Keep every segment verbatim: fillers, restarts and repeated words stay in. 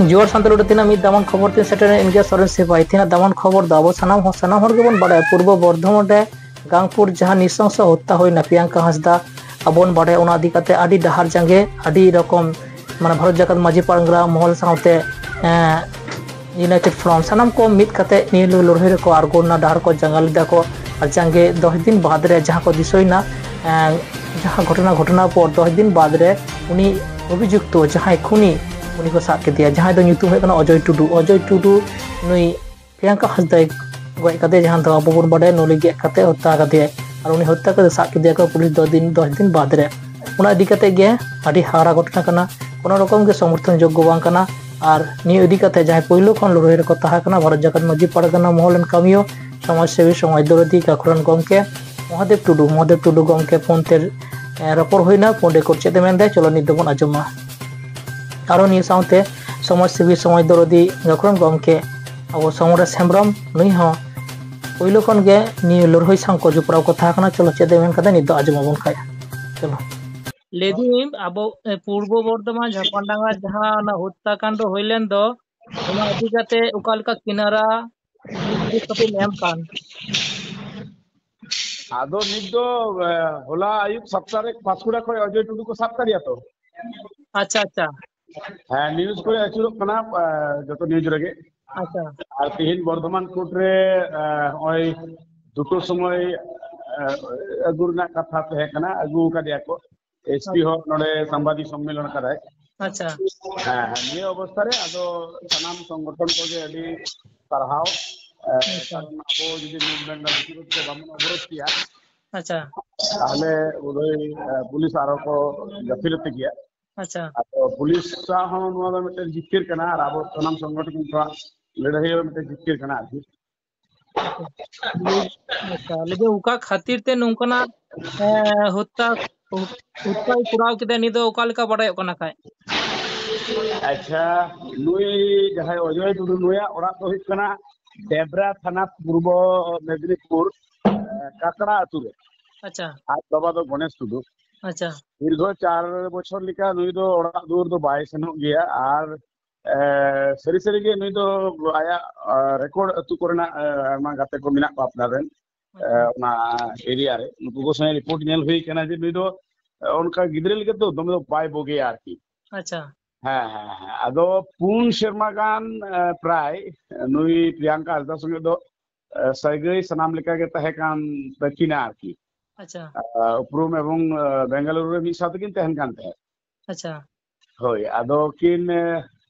ᱡᱚᱦᱟᱨ ᱥᱟᱱᱛᱟᱲ ᱩᱰᱟᱹ ᱛᱤᱱᱟᱹᱜ ᱢᱤᱫ ᱫᱟᱢᱟᱱ ᱠᱷᱚᱵᱚᱨ ᱛᱤᱧ ᱥᱮᱴᱮᱨᱮᱱ ᱤᱱᱰᱤᱭᱟ ᱥᱚᱨᱮᱱ ᱥᱤᱯᱟᱦᱤ᱾ ᱛᱤᱱᱟᱹᱜ ᱫᱟᱢᱟᱱ ᱠᱷᱚᱵᱚᱨ ᱫᱚ ᱟᱵᱚ ᱥᱟᱱᱟᱢ ᱦᱚᱲ, ᱥᱟᱱᱟᱢ ᱦᱚᱲ ᱜᱮᱵᱚᱱ ᱵᱟᱲᱟᱭᱟ, ᱯᱩᱨᱵᱚ ᱵᱚᱨᱫᱷᱚᱢᱟᱱ ᱨᱮ ᱜᱟᱝᱯᱩᱨ ᱡᱟᱦᱟᱸ ᱱᱤᱥᱚᱝᱥᱚ ᱦᱚᱛᱛᱟ ᱦᱩᱭᱱᱟ ᱯᱨᱤᱭᱟᱝᱠᱟ ᱦᱟᱸᱥᱫᱟ, ᱟᱵᱚ ᱵᱚᱱ ᱵᱟᱲᱟᱭᱟ ᱚᱱᱟ ᱤᱫᱤ ᱠᱟᱛᱮ ᱟᱹᱰᱤ ᱰᱟᱦᱟᱨ ᱡᱟᱸᱜᱮ, ᱟᱹᱰᱤ ᱨᱚᱠᱚᱢ ᱢᱟᱱᱮ ᱵᱷᱟᱨᱚᱛ ᱡᱟᱠᱟᱛ ᱢᱟᱹᱡᱷᱤ ᱯᱟᱨᱜᱟᱱᱟ ᱢᱚᱦᱚᱞ ᱥᱟᱶᱛᱮ, ᱮᱸ, ᱤᱭᱩᱱᱟᱭᱴᱮᱰ ᱯᱷᱨᱚᱱᱴ ᱥᱟᱱᱟᱢ ᱠᱚ ᱢᱤᱫ ᱠᱟᱛᱮ ᱱᱤᱭᱟᱹ ᱞᱟᱹᱲᱦᱟᱹᱭ ᱨᱮᱠᱚ ᱟᱬᱜᱚᱱᱟ, ᱰᱟᱦᱟᱨ ᱠᱚ ᱡᱟᱸᱜᱟ ᱞᱮᱫᱟ ᱠᱚ᱾ ᱟᱨ ᱡᱟᱸᱜᱮ ᱫᱚᱥ ᱫᱤᱱ ᱵᱟᱫ ᱨᱮ ᱡᱟᱦᱟᱸ ᱠᱚ ᱫᱤᱥᱟᱹᱭᱱᱟ, ᱮᱸ, ᱡᱟᱦᱟᱸ ᱜᱷᱚᱴᱚᱱᱟ ᱜᱷᱚᱴᱚᱱᱟ ᱯᱚᱨ ᱫᱚᱥ ᱫᱤᱱ ᱵᱟᱫ ᱨᱮ ᱩᱱᱤ ᱚᱵᱷᱤᱡᱩᱠᱛᱚ ᱡᱟᱦᱟᱸᱭ ᱠᱷᱩᱱᱤ, ᱩᱱᱤ ᱠᱚ ᱥᱟᱵ ᱠᱮᱫᱮᱭᱟ, ᱡᱟᱦᱟᱸᱭ ᱫᱚ ᱧᱩᱛᱩᱢ ᱦᱩᱭᱩᱜ ᱠᱟᱱᱟ ᱚᱡᱚᱭ ᱴᱩᱰᱩ᱾ ᱚᱡᱚᱭ ᱴᱩᱰᱩ ᱱᱩᱭ ᱯᱨᱤᱭᱟᱝᱠᱟ ᱦᱟᱸᱥᱫᱟᱭ ᱜᱚᱡ ᱠᱟᱫᱮᱭᱟ, ᱡᱟᱦᱟᱸ ᱫᱚ ᱟᱵᱚ ᱵᱚᱱ ᱵᱟᱰᱟᱭᱟ ᱱᱩᱭ ᱜᱮᱫ ᱠᱟᱛᱮ ᱦᱚᱛᱛᱟ ᱠᱟᱫᱮᱭᱟᱭ᱾ ᱟᱨ ᱩᱱᱤ ᱦᱚᱛᱛᱟ ᱠᱟᱛᱮ ᱥᱟᱵ ᱠᱮᱫᱮᱭᱟ ᱠᱚ ᱯᱩᱞᱤᱥ ᱫᱚᱥ ᱫᱤᱱ, ᱫᱚᱥ ᱫᱤᱱ ᱵᱟᱫ ᱨᱮ᱾ ᱚᱱᱟ ᱤᱫᱤ ᱠᱟᱛᱮ ᱜᱮ ᱟᱹᱰᱤ ᱦᱟᱦᱟᱲᱟ ᱜᱷᱚᱴᱚᱱᱟ ᱠᱟᱱᱟ, ᱠᱳᱱᱳ ᱨᱚᱠᱚᱢ ᱜᱮ ᱥᱚᱢᱚᱨᱛᱷᱚᱱ ᱡᱳᱜᱽᱜᱚ ᱵᱟᱝ ᱠᱟᱱᱟ᱾ ᱟᱨ ᱱᱤᱭᱟᱹ ᱤᱫᱤ ᱠᱟᱛᱮ ᱡᱟᱦᱟᱸᱭ ᱯᱳᱭᱞᱳ ᱠᱷᱚᱱ ᱞᱟᱹᱲᱦᱟᱹᱭ ᱨᱮᱠᱚ ᱛᱟᱦᱮᱸ ᱠᱟᱱᱟ ᱵᱷᱟᱨᱚᱛ ᱡᱟᱠᱟᱛ ᱢᱟᱹᱡᱷᱤ ᱯᱟᱨᱜᱟᱱᱟ ᱢᱚᱦᱚᱞ ᱨᱮᱱ ᱠᱟᱹᱢᱤᱭᱟᱹ, ᱥᱚᱢᱟᱡᱽ ᱥᱮᱵᱤ, ᱥᱚᱢᱟᱡᱽ ᱫᱚᱨᱚᱫᱤ, ᱜᱟᱹᱠᱷᱩᱲᱟᱱ ᱜᱚᱢᱠᱮ ᱢᱚᱦᱟᱫᱮᱵ ᱴᱩᱰᱩ, ᱢᱚᱦᱟᱫᱮᱵ ᱴᱩᱰᱩ ᱜᱚᱢᱠᱮ ᱯᱷᱳᱱ ᱛᱮ, ᱮ, ᱨᱚᱯᱚᱲ ᱦᱩᱭᱱᱟ᱾ ᱯᱷᱳᱱ ᱨᱮᱠᱚᱨᱰ ᱪᱮᱫ ᱮ ᱢᱮᱱᱫᱟ, ᱪᱚᱞᱚ ᱱᱤᱛ ᱫᱚᱵᱚᱱ ᱟᱸᱡᱚᱢᱟ᱾ ᱟᱨᱚ ᱱᱤᱭᱟᱹ ᱥᱟᱶᱛᱮ ᱥᱚᱢᱟᱡᱽ ᱥᱮᱵᱤ, ᱥᱚᱢᱟᱡᱽ ᱫᱚᱨᱚᱫᱤ, ᱜᱟᱹᱠᱷᱩᱲᱟᱱ ᱜᱚᱢᱠᱮ ᱟᱵᱚ ᱥᱚᱢᱨᱮᱥ ᱦᱮᱢᱵᱨᱚᱢ, ᱱᱩᱭ ᱦᱚᱸ ᱯᱳᱭᱞᱳ ᱠᱷᱚᱱ ᱜᱮ ᱱᱤᱭᱟᱹ ᱞᱟᱹᱲᱦᱟᱹᱭ ᱥᱟᱶ ᱠᱚ ᱡᱚᱯᱲᱟᱣ ᱠᱚ ᱛᱟᱦᱮᱸ ᱠᱟᱱᱟ᱾ ᱪᱚᱞᱚ ᱪᱮᱫ ᱮ ᱢᱮᱱ ᱠᱟᱫᱟ ᱱᱤᱛ ᱫᱚ ᱟᱸᱡᱚᱢ ᱟᱵᱚᱱ ᱠᱷᱟᱡ᱾ ᱪᱚᱞᱚ᱾ ᱞᱟᱹᱭᱫᱟᱹᱧ ᱟᱵᱚ, ᱮ, ᱯᱩᱨᱵᱚ ᱵᱚᱨᱫᱷᱚᱢᱟᱱ ᱡᱷᱟᱲᱠᱷᱚᱸᱰ ᱰᱟᱝᱜᱟ ᱡᱟᱦᱟᱸ ᱚᱱᱟ ᱦᱚᱛᱛᱟᱠᱟᱱᱰ ᱦᱩᱭ ᱞᱮᱱ ᱫᱚ, ᱚᱱᱟ ᱤᱫᱤ ᱠᱟᱛᱮ ᱚᱠᱟ ᱞᱮᱠᱟ ᱠᱤᱱᱟᱨᱟ ᱠᱚᱯᱮ ᱧᱟᱢ ᱠᱟᱱ? ᱟᱫᱚ ᱱᱤᱛ ᱫᱚ, ᱮ, ᱦᱚᱞᱟ ᱟᱹᱭᱩᱵ ᱥᱟᱛ ᱴᱟ ᱨᱮ ᱯᱟᱸᱥᱠᱩᱲᱟ ᱠᱷᱚᱱ ᱚᱡᱚᱭ ᱴᱩᱰᱩ ᱠᱚ ᱥᱟᱵ ᱠᱟᱫᱮᱭᱟ ᱛᱚ᱾ ᱟᱪᱪᱷᱟ, ᱟᱪᱪᱷᱟ᱾ ᱦᱮᱸ, ᱱᱤᱭᱩᱡᱽ ᱠᱚᱨᱮ ᱟᱹᱪᱩᱨᱚᱜ ᱠᱟᱱᱟ, ᱮ, ᱡᱚᱛᱚ ᱱᱤᱭᱩᱡᱽ ᱨᱮᱜᱮ᱾ ᱟᱪᱪᱷᱟ᱾ ᱟᱨ ᱛᱤᱦᱤᱧ ᱵᱚᱨᱫᱷᱚᱢᱟᱱ ᱠᱳᱨᱴ ᱨᱮ, ᱮ, ᱱᱚᱜᱼᱚᱭ ᱫᱩᱴᱳ ᱥᱚᱢᱚᱭ, ᱮ, ᱟᱹᱜᱩ ᱨᱮᱱᱟᱜ ᱠᱟᱛᱷᱟ ᱛᱟᱦᱮᱸ ᱠᱟᱱᱟ, ᱟᱹᱜᱩ ᱠᱟᱫᱮᱭᱟ ᱠᱚ᱾ ᱮᱥᱯᱤ ᱦᱚᱸ ᱱᱚᱰᱮ ᱥᱟᱢᱵᱟᱫᱤᱠ ᱥᱚᱢᱢᱮᱞᱚᱱ ᱠᱟᱫᱟᱭ᱾ ᱟᱪᱪᱷᱟ᱾ ᱦᱮᱸ, ᱦᱮᱸ, ᱱᱤᱭᱟᱹ ᱚᱵᱚᱥᱛᱷᱟ ᱨᱮ ᱟᱫᱚ ᱥᱟᱱᱟᱢ ᱥᱚᱝᱜᱚᱴᱷᱚᱱ ᱠᱚᱜᱮ ᱟᱹᱰᱤ ᱥᱟᱨᱦᱟᱣ᱾ ᱮ, ᱟᱪᱪᱷᱟ᱾ ᱠᱟᱨᱚᱱ ᱟᱵᱚ ᱡᱩᱫᱤ ᱢᱩᱵᱷᱢᱮᱱᱴ ᱨᱮᱱᱟᱜ ᱵᱤᱨᱩᱫᱷ ᱛᱮ ᱵᱟᱵᱚᱱ ᱚᱵᱚᱨᱳᱫᱷ ᱠᱮᱭᱟ, ᱟᱪᱪᱷᱟ᱾ ᱛᱟᱦᱞᱮ ᱵᱳᱫᱷᱚᱭ, ᱮ, ᱯᱩᱞᱤᱥ ᱟᱨᱚ ᱠᱚ ᱜᱟᱹᱯᱷᱤᱞᱚᱛᱤ ᱜᱮᱭᱟ᱾ ᱟᱪᱪᱷᱟ᱾ ᱟᱫᱚ ᱯᱩᱞᱤᱥᱟᱜ ᱦᱚᱸ ᱱᱚᱣᱟ ᱫᱚ ᱢᱤᱫᱴᱮᱱ ᱡᱤᱛᱠᱟᱹᱨ ᱠᱟᱱᱟ ᱟᱨ ᱟᱵᱚ ᱥᱟᱱᱟᱢ ᱥᱚᱝᱜᱚᱴᱷᱚᱱ ᱠᱚᱣᱟᱜ ᱞᱟᱹᱲᱦᱟᱹᱭ ᱦᱚᱸ ᱢᱤᱫᱴᱮᱱ ᱡᱤᱛᱠᱟᱹᱨ ᱠᱟᱱᱟ ᱟᱨᱠᱤ᱾ ᱟᱪᱪᱷᱟ, ᱞᱟᱹᱭ ᱫᱟᱹᱧ ᱚᱠᱟ ᱠᱷᱟᱹᱛᱤᱨ ᱛᱮ ᱱᱚᱝᱠᱟᱱᱟᱜ, ᱮ, ᱦᱚᱛᱛᱟ, ᱦᱚᱛᱛᱟᱭ ᱠᱚᱨᱟᱣ ᱠᱮᱫᱟ, ᱱᱤᱭᱟᱹ ᱫᱚ ᱚᱠᱟ ᱞᱮᱠᱟ ᱵᱟᱰᱟᱭᱚᱜ ᱠᱟᱱᱟ ᱠᱷᱟᱡ? ᱟᱪᱪᱷᱟ, ᱱᱩᱭ ᱡᱟᱦᱟᱸᱭ ᱚᱡᱚᱭ ᱴᱩᱰᱩ, ᱱᱩᱭᱟᱜ ᱚᱲᱟᱜ ᱫᱚ ᱦᱩᱭᱩᱜ ᱠᱟᱱᱟ ᱰᱮᱵᱽᱨᱟ ᱛᱷᱟᱱᱟ, ᱯᱩᱨᱵᱚ ᱢᱮᱫᱽᱱᱤᱯᱩᱨ, ᱮ, ᱠᱟᱠᱲᱟ ᱟᱹᱛᱩ ᱨᱮ᱾ ᱟᱪᱪᱷᱟ᱾ ᱟᱡ ᱵᱟᱵᱟ ᱫᱚ ᱜᱚᱱᱮᱥ ᱴᱩᱰᱩ᱾ ᱟᱪᱪᱷᱟ᱾ ᱫᱤᱨᱜᱷᱚ ᱪᱟᱨ ᱵᱚᱪᱷᱚᱨ ᱞᱮᱠᱟ ᱱᱩᱭ ᱫᱚ ᱚᱲᱟᱜ ᱫᱩᱣᱟᱹᱨ ᱫᱚ ᱵᱟᱭ ᱥᱮᱱᱚᱜ ᱜᱮᱭᱟ᱾ ᱟᱨ ᱮ, ᱥᱟᱹᱨᱤ ᱥᱟᱹᱨᱤ ᱜᱮ ᱱᱩᱭ ᱫᱚ ᱟᱭᱟᱜ, ᱟ, ᱨᱮᱠᱚᱨᱰ ᱟᱹᱛᱩ ᱠᱚᱨᱮᱱᱟᱜ, ᱮ, ᱟᱭᱢᱟ ᱜᱟᱛᱮ ᱠᱚ ᱢᱮᱱᱟᱜ ᱠᱚᱣᱟ ᱟᱯᱱᱟᱨ ᱨᱮᱱ, ᱮ, ᱟᱪᱪᱷᱟ᱾ ᱚᱱᱟ ᱮᱨᱤᱭᱟ ᱨᱮ᱾ ᱱᱩᱠᱩ ᱠᱚ ᱥᱚᱸᱜᱮ ᱨᱤᱯᱳᱨᱴ ᱧᱮᱞ ᱦᱩᱭ ᱠᱟᱱᱟ ᱡᱮ ᱱᱩᱭ ᱫᱚ, ᱮ, ᱚᱱᱠᱟ ᱜᱤᱫᱽᱨᱟᱹ ᱞᱮᱠᱟ ᱫᱚ ᱫᱚᱢᱮ ᱫᱚ ᱵᱟᱭ ᱵᱚᱜᱮᱭᱟ ᱟᱨᱠᱤ᱾ ᱟᱪᱪᱷᱟ᱾ ᱦᱮᱸ, ᱦᱮᱸ, ᱦᱮᱸ᱾ ᱟᱫᱚ ᱯᱩᱱ ᱥᱮᱨᱢᱟ ᱜᱟᱱ, ᱮ, ᱯᱨᱟᱭ ᱱᱩᱭ ᱯᱨᱤᱭᱟᱝᱠᱟ ᱦᱟᱸᱥᱫᱟ ᱥᱚᱸᱜᱮ ᱫᱚ, ᱮ, ᱥᱟᱹᱜᱟᱹᱭ ᱥᱟᱱᱟᱢ ᱞᱮᱠᱟ ᱜᱮ ᱛᱟᱦᱮᱸ ᱠᱟᱱ ᱛᱟᱹᱠᱤᱱᱟ ᱟᱨᱠᱤ᱾ ᱟᱪᱪᱷᱟ᱾ ᱮ, ᱩᱯᱨᱩᱢ ᱮᱵᱚᱝ, ᱮ, ᱵᱮᱝᱜᱟᱞᱩᱨᱩ ᱨᱮ ᱢᱤᱫ ᱥᱟᱶ ᱛᱮᱠᱤᱱ ᱛᱟᱦᱮᱱ ᱠᱟᱱ ᱛᱟᱦᱮᱸᱫ᱾ ᱟᱪᱪᱷᱟ᱾ ᱦᱳᱭ, ᱟᱫᱚ ᱠᱤᱱ, ᱮ,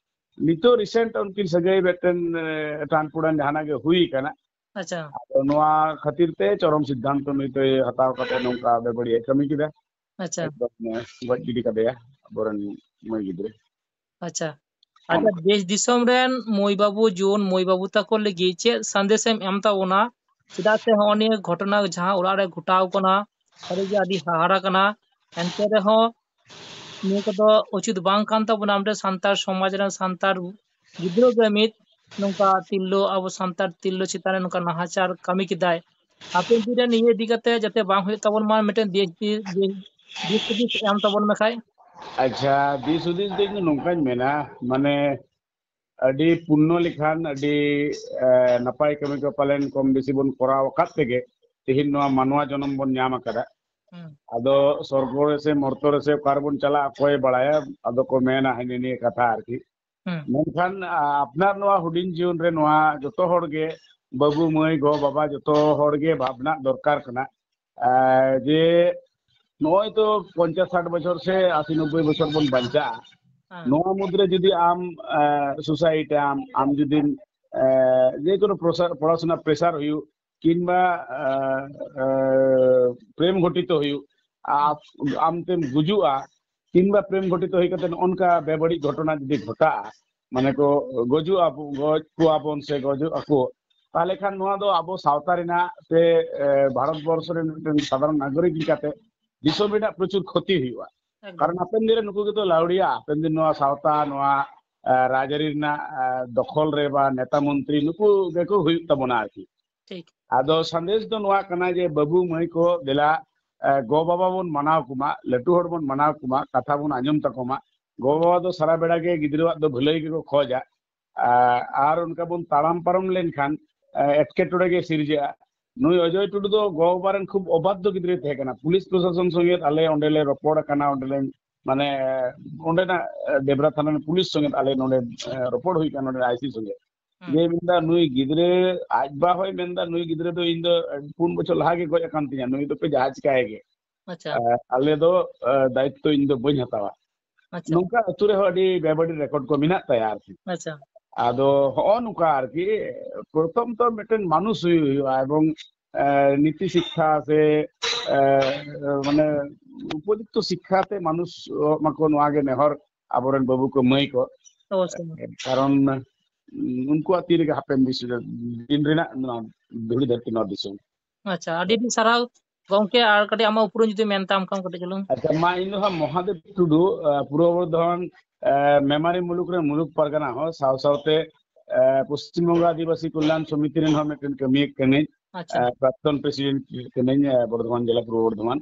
ᱱᱤᱛᱚᱜ ᱨᱤᱥᱮᱱᱴ ᱩᱱᱠᱤᱱ ᱥᱟᱹᱜᱟᱹᱭ ᱢᱤᱫᱴᱮᱱ, ᱮ, ᱴᱟᱱᱯᱩᱲᱟᱱ ᱡᱟᱦᱟᱱᱟᱜ ᱜᱮ ᱦᱩᱭ ᱠᱟᱱᱟ᱾ ᱟᱪᱪᱷᱟ᱾ ᱟᱫᱚ ᱱᱚᱣᱟ ᱠᱷᱟᱹᱛᱤᱨ ᱛᱮ ᱪᱚᱨᱚᱢ ᱥᱤᱫᱽᱫᱷᱟᱱᱛᱚ ᱱᱩᱭ ᱫᱚᱭ ᱦᱟᱛᱟᱣ ᱠᱟᱛᱮ ᱱᱚᱝᱠᱟ ᱵᱮᱵᱟᱹᱲᱤᱡ ᱮ ᱠᱟᱹᱢᱤ ᱠᱮᱫᱟ᱾ ᱟᱪᱪᱷᱟ᱾ ᱮᱠᱫᱚᱢ, ᱮ, ᱜᱚᱡ ᱜᱤᱰᱤ ᱠᱟᱫᱮᱭᱟ ᱟᱵᱚᱨᱮᱱ ᱢᱟᱹᱭ ᱜᱤᱫᱽᱨᱟᱹ᱾ ᱟᱪᱪᱷᱟ᱾ ᱟᱪᱪᱷᱟ, ᱚᱱᱠᱟ᱾ ᱫᱮᱥ ᱫᱤᱥᱚᱢ ᱨᱮᱱ ᱢᱟᱹᱭ ᱵᱟᱹᱵᱩ, ᱡᱩᱣᱟᱹᱱ ᱢᱟᱹᱭ ᱵᱟᱹᱵᱩ ᱛᱟᱠᱚ ᱞᱟᱹᱜᱤᱫ ᱪᱮᱫ ᱥᱟᱸᱫᱮᱥ ᱮᱢ ᱮᱢ ᱛᱟᱵᱚᱱᱟ? ᱪᱮᱫᱟᱜ ᱥᱮ ᱦᱚᱸᱜᱼᱚ ᱱᱤᱭᱟᱹ ᱜᱷᱚᱴᱚᱱᱟ ᱡᱟᱦᱟᱸ ᱚᱲᱟᱜ ᱨᱮ ᱜᱷᱚᱴᱟᱣ ᱠᱟᱱᱟ, ᱥᱟᱹᱨᱤᱜᱮ ᱟᱹᱰᱤ ᱦᱟᱦᱟᱲᱟ ᱠᱟᱱᱟ᱾ ᱮᱱᱛᱮ ᱨᱮᱦᱚᱸ ᱱᱤᱭᱟᱹ ᱠᱚᱫᱚ ᱩᱪᱤᱛ ᱵᱟᱝ ᱠᱟᱱ ᱛᱟᱵᱚᱱᱟ᱾ ᱢᱤᱫᱴᱮᱱ ᱥᱟᱱᱛᱟᱲ ᱥᱚᱢᱟᱡᱽ ᱨᱮᱱ ᱥᱟᱱᱛᱟᱲ ᱜᱤᱫᱽᱨᱟᱹ ᱜᱮ ᱢᱤᱫ ᱱᱚᱝᱠᱟ ᱛᱤᱨᱞᱟᱹ, ᱟᱵᱚ ᱥᱟᱱᱛᱟᱲ ᱛᱤᱨᱞᱟᱹ ᱪᱮᱛᱟᱱ ᱨᱮ ᱱᱚᱝᱠᱟ ᱱᱟᱦᱟᱪᱟᱨ ᱠᱟᱹᱢᱤ ᱠᱮᱫᱟᱭ᱾ ᱦᱟᱯᱮᱱ ᱫᱤᱱ ᱨᱮ ᱱᱤᱭᱟᱹ ᱤᱫᱤ ᱠᱟᱛᱮ ᱡᱟᱛᱮ ᱵᱟᱝ ᱦᱩᱭᱩᱜ ᱛᱟᱵᱚᱱ ᱢᱟ, ᱢᱤᱫᱴᱮᱱ ᱫᱮᱥ, ᱫᱮᱥ, ᱫᱤᱥ ᱦᱩᱫᱤᱥ ᱮᱢ ᱛᱟᱵᱚᱱ ᱢᱮ ᱠᱷᱟᱡ᱾ ᱟᱪᱪᱷᱟ, ᱫᱤᱥ ᱦᱩᱫᱤᱥ ᱫᱚ ᱤᱧ ᱫᱚ ᱱᱚᱝᱠᱟᱧ ᱢᱮᱱᱟ, ᱢᱟᱱᱮ ᱟᱹᱰᱤ ᱯᱩᱱᱱᱚ ᱞᱮᱠᱷᱟᱱ ᱟᱹᱰᱤ, ᱮ, ᱱᱟᱯᱟᱭ ᱠᱟᱹᱢᱤ ᱠᱚ ᱯᱟᱞᱮᱱ ᱠᱚᱢ ᱵᱮᱥᱤ ᱵᱚᱱ ᱠᱚᱨᱟᱣ ᱟᱠᱟᱫ ᱛᱮᱜᱮ ᱛᱮᱦᱮᱧ ᱱᱚᱣᱟ ᱢᱟᱱᱣᱟ ᱡᱚᱱᱚᱢ ᱵᱚᱱ ᱧᱟᱢ ᱟᱠᱟᱫᱟ᱾ ᱦᱩᱸ᱾ ᱟᱫᱚ ᱥᱚᱨᱜᱚ ᱨᱮ ᱥᱮ ᱢᱚᱨᱛᱚ ᱨᱮ ᱥᱮ ᱚᱠᱟ ᱨᱮᱵᱚᱱ ᱪᱟᱞᱟᱜᱼᱟ, ᱚᱠᱚᱭ ᱵᱟᱲᱟᱭᱟ, ᱟᱫᱚ ᱠᱚ ᱢᱮᱱᱟ ᱦᱤᱱᱟᱹ ᱱᱤᱭᱟᱹ ᱠᱟᱛᱷᱟ ᱟᱨᱠᱤ᱾ ᱦᱩᱸ᱾ ᱢᱮᱱᱠᱷᱟᱱ, ᱟ, ᱟᱯᱱᱟᱨ ᱱᱚᱣᱟ ᱦᱩᱰᱤᱧ ᱡᱤᱭᱚᱱ ᱨᱮ ᱱᱚᱣᱟ ᱡᱚᱛᱚ ᱦᱚᱲ ᱜᱮ, ᱵᱟᱹᱵᱩ, ᱢᱟᱹᱭ, ᱜᱚ, ᱵᱟᱵᱟ ᱡᱚᱛᱚ ᱦᱚᱲ ᱜᱮ ᱵᱷᱟᱵᱽᱱᱟ ᱫᱚᱨᱠᱟᱨ ᱠᱟᱱᱟ᱾ ᱟ, ᱡᱮ ᱱᱚᱜᱼᱚᱭ ᱛᱚ ᱯᱚᱧᱪᱟᱥ ᱥᱟᱴ ᱵᱚᱪᱷᱚᱨ ᱥᱮ ᱟᱥᱤ ᱱᱚᱵᱵᱳᱭ ᱵᱚᱪᱷᱚᱨ ᱵᱚᱱ ᱵᱟᱧᱪᱟᱜᱼᱟ᱾ ᱦᱮᱸ᱾ ᱱᱚᱣᱟ ᱢᱩᱫᱽᱨᱮ ᱡᱩᱫᱤ ᱟᱢ, ᱟ, ᱥᱩᱥᱟᱭᱤᱰ ᱟᱢ, ᱟᱢ ᱡᱩᱫᱤ, ᱟ, ᱡᱮᱠᱳᱱᱳ ᱯᱨᱚᱥᱟᱨ, ᱯᱚᱲᱟᱥᱩᱱᱟ ᱯᱨᱮᱥᱟᱨ ᱦᱩᱭᱩᱜ, ᱠᱤᱝᱵᱟ, ᱟ, ᱟ, ᱯᱨᱮᱢ ᱜᱷᱚᱴᱤᱛᱚ ᱦᱩᱭᱩᱜ, ᱟ-, ᱟᱢ ᱛᱮᱢ ᱜᱩᱡᱩᱜᱼᱟ, ᱠᱤᱝᱵᱟ ᱯᱨᱮᱢ ᱜᱷᱚᱴᱤᱛᱚ ᱦᱩᱭ ᱠᱟᱛᱮ ᱱᱚᱜᱼᱚ ᱱᱚᱝᱠᱟ ᱵᱮᱵᱟᱹᱲᱤᱡ ᱜᱷᱚᱴᱚᱱᱟ ᱡᱩᱫᱤ ᱜᱷᱚᱴᱟᱜᱼᱟ, ᱢᱟᱱᱮ ᱠᱚ ᱜᱚᱡᱩᱜ ᱟᱵᱚ, ᱜᱚᱡ ᱠᱚᱣᱟ ᱵᱚᱱ ᱥᱮ ᱜᱚᱡᱚᱜ ᱟᱠᱚ, ᱛᱟᱦᱚᱞᱮ ᱠᱷᱟᱱ ᱱᱚᱣᱟ ᱫᱚ ᱟᱵᱚ ᱥᱟᱶᱛᱟ ᱨᱮᱱᱟᱜ ᱥᱮ, ᱮ, ᱵᱷᱟᱨᱚᱛ ᱵᱚᱨᱥᱚ ᱨᱮᱱ ᱢᱤᱫᱴᱮᱱ ᱥᱟᱫᱷᱟᱨᱚᱱ ᱱᱟᱜᱚᱨᱤᱠ ᱞᱮᱠᱟᱛᱮ ᱫᱤᱥᱚᱢ ᱨᱮᱱᱟᱜ ᱯᱨᱚᱪᱩᱨ ᱠᱷᱚᱛᱤ ᱦᱩᱭᱩᱜᱼᱟ᱾ ᱮᱠᱫᱚᱢ᱾ ᱠᱟᱨᱚᱱ ᱦᱟᱯᱮᱱ ᱫᱤᱱ ᱨᱮ ᱱᱩᱠᱩ ᱜᱮᱛᱚ ᱞᱟᱹᱣᱲᱤᱭᱟ, ᱦᱟᱯᱮᱱ ᱫᱤᱱ ᱱᱚᱣᱟ ᱥᱟᱶᱛᱟ, ᱱᱚᱣᱟ, ᱮ, ᱨᱟᱡᱽᱟᱹᱨᱤ ᱨᱮᱱᱟᱜ, ᱮ, ᱫᱚᱠᱷᱚᱞ ᱨᱮ ᱵᱟ ᱱᱮᱛᱟ ᱢᱚᱱᱛᱨᱤ ᱱᱩᱠᱩ ᱜᱮᱠᱚ ᱦᱩᱭᱩᱜ ᱛᱟᱵᱚᱱᱟ ᱟᱨᱠᱤ᱾ ᱴᱷᱤᱠ᱾ ᱟᱫᱚ ᱥᱟᱸᱫᱮᱥ ᱫᱚ ᱱᱚᱣᱟ ᱠᱟᱱᱟ ᱡᱮ ᱵᱟᱹᱵᱩ ᱢᱟᱹᱭ ᱠᱚ ᱫᱮᱞᱟ, ᱮ, ᱜᱚ ᱵᱟᱵᱟ ᱵᱚᱱ ᱢᱟᱱᱟᱣ ᱠᱚᱢᱟ, ᱞᱟᱹᱴᱩ ᱦᱚᱲ ᱵᱚᱱ ᱢᱟᱱᱟᱣ ᱠᱚᱢᱟ, ᱠᱟᱛᱷᱟ ᱵᱚᱱ ᱟᱸᱡᱚᱢ ᱛᱟᱠᱚ ᱢᱟ᱾ ᱜᱚ-ᱵᱟᱵᱟ ᱫᱚ ᱥᱟᱨᱟ ᱵᱮᱲᱟ ᱜᱮ ᱜᱤᱫᱽᱨᱟᱹᱣᱟᱜ ᱫᱚ ᱵᱷᱟᱹᱞᱟᱹᱭ ᱜᱮᱠᱚ ᱠᱷᱚᱡᱟ᱾ ᱟ-, ᱟᱨ ᱚᱱᱠᱟ ᱵᱚᱱ ᱛᱟᱲᱟᱢ ᱯᱟᱨᱚᱢ ᱞᱮᱱᱠᱷᱟᱱ, ᱟ, ᱮᱴᱠᱮᱴᱚᱬᱮ ᱜᱮ ᱥᱤᱨᱡᱟᱹᱜᱼᱟ᱾ ᱱᱩᱭ ᱚᱡᱚᱭ ᱴᱩᱰᱩ ᱫᱚ ᱜᱚ-ᱵᱟᱵᱟ ᱨᱮᱱ ᱠᱷᱩᱵ ᱚᱵᱟᱫᱷᱭᱚ ᱜᱤᱫᱽᱨᱟᱹᱭ ᱛᱟᱦᱮᱸ ᱠᱟᱱᱟ᱾ ᱯᱩᱞᱤᱥ ᱯᱨᱚᱥᱟᱥᱚᱱ ᱥᱚᱸᱜᱮ ᱟᱞᱮ ᱚᱸᱰᱮ ᱞᱮ ᱨᱚᱯᱚᱲ ᱟᱠᱟᱱᱟ, ᱚᱸᱰᱮ ᱞᱮ, ᱢᱟᱱᱮ, ᱚᱸᱰᱮᱱᱟᱜ, ᱟ, ᱰᱮᱵᱽᱨᱟ ᱛᱷᱟᱱᱟ ᱨᱮᱱ ᱯᱩᱞᱤᱥ ᱥᱚᱸᱜᱮ ᱟᱞᱮ ᱱᱚᱸᱰᱮ, ᱟ, ᱨᱚᱯᱚᱲ ᱦᱩᱭ ᱟᱠᱟᱱᱟ, ᱱᱚᱸᱰᱮ ᱟᱭ ᱥᱤ ᱥᱚᱸᱜᱮ᱾ ᱦᱩᱸ᱾ ᱡᱮ ᱢᱮᱱᱫᱟ ᱱᱩᱭ ᱜᱤᱫᱽᱨᱟᱹ, ᱟᱡ ᱵᱟ ᱦᱚᱸᱭ ᱢᱮᱱᱫᱟ, "ᱱᱩᱭ ᱜᱤᱫᱽᱨᱟᱹ ᱫᱚ ᱤᱧ ᱫᱚ ᱯᱩᱱ ᱵᱚᱪᱷᱚᱨ ᱞᱟᱦᱟ ᱜᱮ ᱜᱚᱡ ᱟᱠᱟᱱ ᱛᱤᱧᱟ, ᱱᱩᱭ ᱫᱚᱯᱮ ᱡᱟᱦᱟᱸ ᱪᱤᱠᱟᱭᱮ ᱜᱮ᱾ ᱟᱪᱪᱷᱟ᱾ ᱟ, ᱟᱞᱮ ᱫᱚ, ᱟ, ᱫᱟᱭᱤᱛᱛᱚ ᱤᱧ ᱫᱚ ᱵᱟᱹᱧ ᱦᱟᱛᱟᱣᱟ᱾ ᱟᱪᱪᱷᱟ᱾ ᱱᱚᱝᱠᱟ ᱟᱹᱛᱩ ᱨᱮᱦᱚᱸ ᱟᱹᱰᱤ ᱵᱮᱵᱟᱹᱲᱤᱡ ᱨᱮᱠᱚᱨᱰ ᱠᱚ ᱢᱮᱱᱟᱜ ᱛᱟᱭᱟ ᱟᱨᱠᱤ᱾ ᱟᱪᱪᱷᱟ᱾ ᱟᱫᱚ ᱦᱚᱸᱜᱼᱚ ᱱᱚᱝᱠᱟ ᱟᱨᱠᱤ, ᱯᱨᱚᱛᱷᱚᱢ ᱛᱚ ᱢᱤᱫᱴᱮᱱ ᱢᱟᱱᱩᱥ ᱦᱩᱭᱩᱜ ᱦᱩᱭᱩᱜᱼᱟ ᱮᱵᱚᱝ, ᱮ, ᱱᱤᱛᱤ ᱥᱤᱠᱠᱷᱟ ᱥᱮ, ᱮ, ᱢᱟᱱᱮ ᱩᱯᱚᱡᱩᱠᱛᱚ ᱥᱤᱠᱠᱷᱟ ᱛᱮ ᱢᱟᱱᱩᱥ ᱢᱟᱠᱚ, ᱱᱚᱣᱟ ᱜᱮ ᱱᱮᱦᱚᱨ ᱟᱵᱚᱨᱮᱱ ᱵᱟᱹᱵᱩ ᱠᱚ ᱢᱟᱹᱭ ᱠᱚ᱾ ᱚᱵᱚᱥᱥᱳᱭ᱾ ᱠᱟᱨᱚᱱ, ᱩᱱᱠᱩᱣᱟᱜ ᱛᱤ ᱨᱮᱜᱮ ᱦᱟᱯᱮᱱ ᱫᱤᱥ-, ᱫᱤᱱ ᱨᱮᱱᱟᱜ ᱱᱚᱣᱟ ᱫᱷᱩᱲᱤ ᱫᱷᱟᱹᱨᱛᱤ, ᱱᱚᱣᱟ ᱫᱤᱥᱚᱢ᱾ ᱟᱪᱪᱷᱟ, ᱟᱹᱰᱤ ᱟᱹᱰᱤ ᱥᱟᱨᱦᱟᱣ ᱜᱚᱝᱠᱮ, ᱟᱨ ᱠᱟᱹᱴᱤᱡ ᱟᱢᱟᱜ ᱩᱯᱨᱩᱢ ᱡᱩᱫᱤ ᱢᱮᱱ ᱛᱟᱢ ᱠᱷᱟᱱ ᱠᱟᱹᱴᱤᱡ ᱪᱩᱞᱩᱝ᱾ ᱟᱪᱪᱷᱟ, ᱢᱟ, ᱤᱧ ᱫᱚ ᱦᱟᱸᱜ ᱢᱚᱦᱟᱫᱮᱵ ᱴᱩᱰᱩ, ᱟ, ᱯᱩᱨᱵᱚ ᱵᱚᱨᱫᱷᱚᱢᱟᱱ, ᱟ, ᱢᱮᱢᱟᱨᱤ ᱢᱩᱞᱩᱠ ᱨᱮᱱ ᱢᱩᱞᱩᱠ ᱯᱟᱨᱜᱟᱱᱟ ᱦᱚᱸ, ᱥᱟᱶ ᱥᱟᱶᱛᱮ, ᱟ, ᱯᱚᱥᱪᱤᱢ ᱵᱚᱝᱜᱚ ᱟᱹᱫᱤᱵᱟᱹᱥᱤ ᱠᱚᱞᱭᱟᱱ ᱥᱚᱢᱤᱛᱤ ᱨᱮᱱ ᱦᱚᱸ ᱢᱤᱫᱴᱮᱱ ᱠᱟᱹᱢᱤᱭᱟᱹ ᱠᱟᱹᱱᱟᱹᱧ᱾ ᱟᱪᱪᱷᱟ᱾ ᱟ, ᱯᱨᱟᱠᱛᱚᱱ ᱯᱨᱮᱥᱤᱰᱮᱱᱴ ᱠᱟᱹᱱᱟᱹᱧ, ᱟ, ᱵᱚᱨᱫᱷᱚᱢᱟᱱ ᱡᱮᱞᱟ, ᱯᱩᱨᱵᱚ ᱵᱚᱨᱫᱷᱚᱢᱟᱱ᱾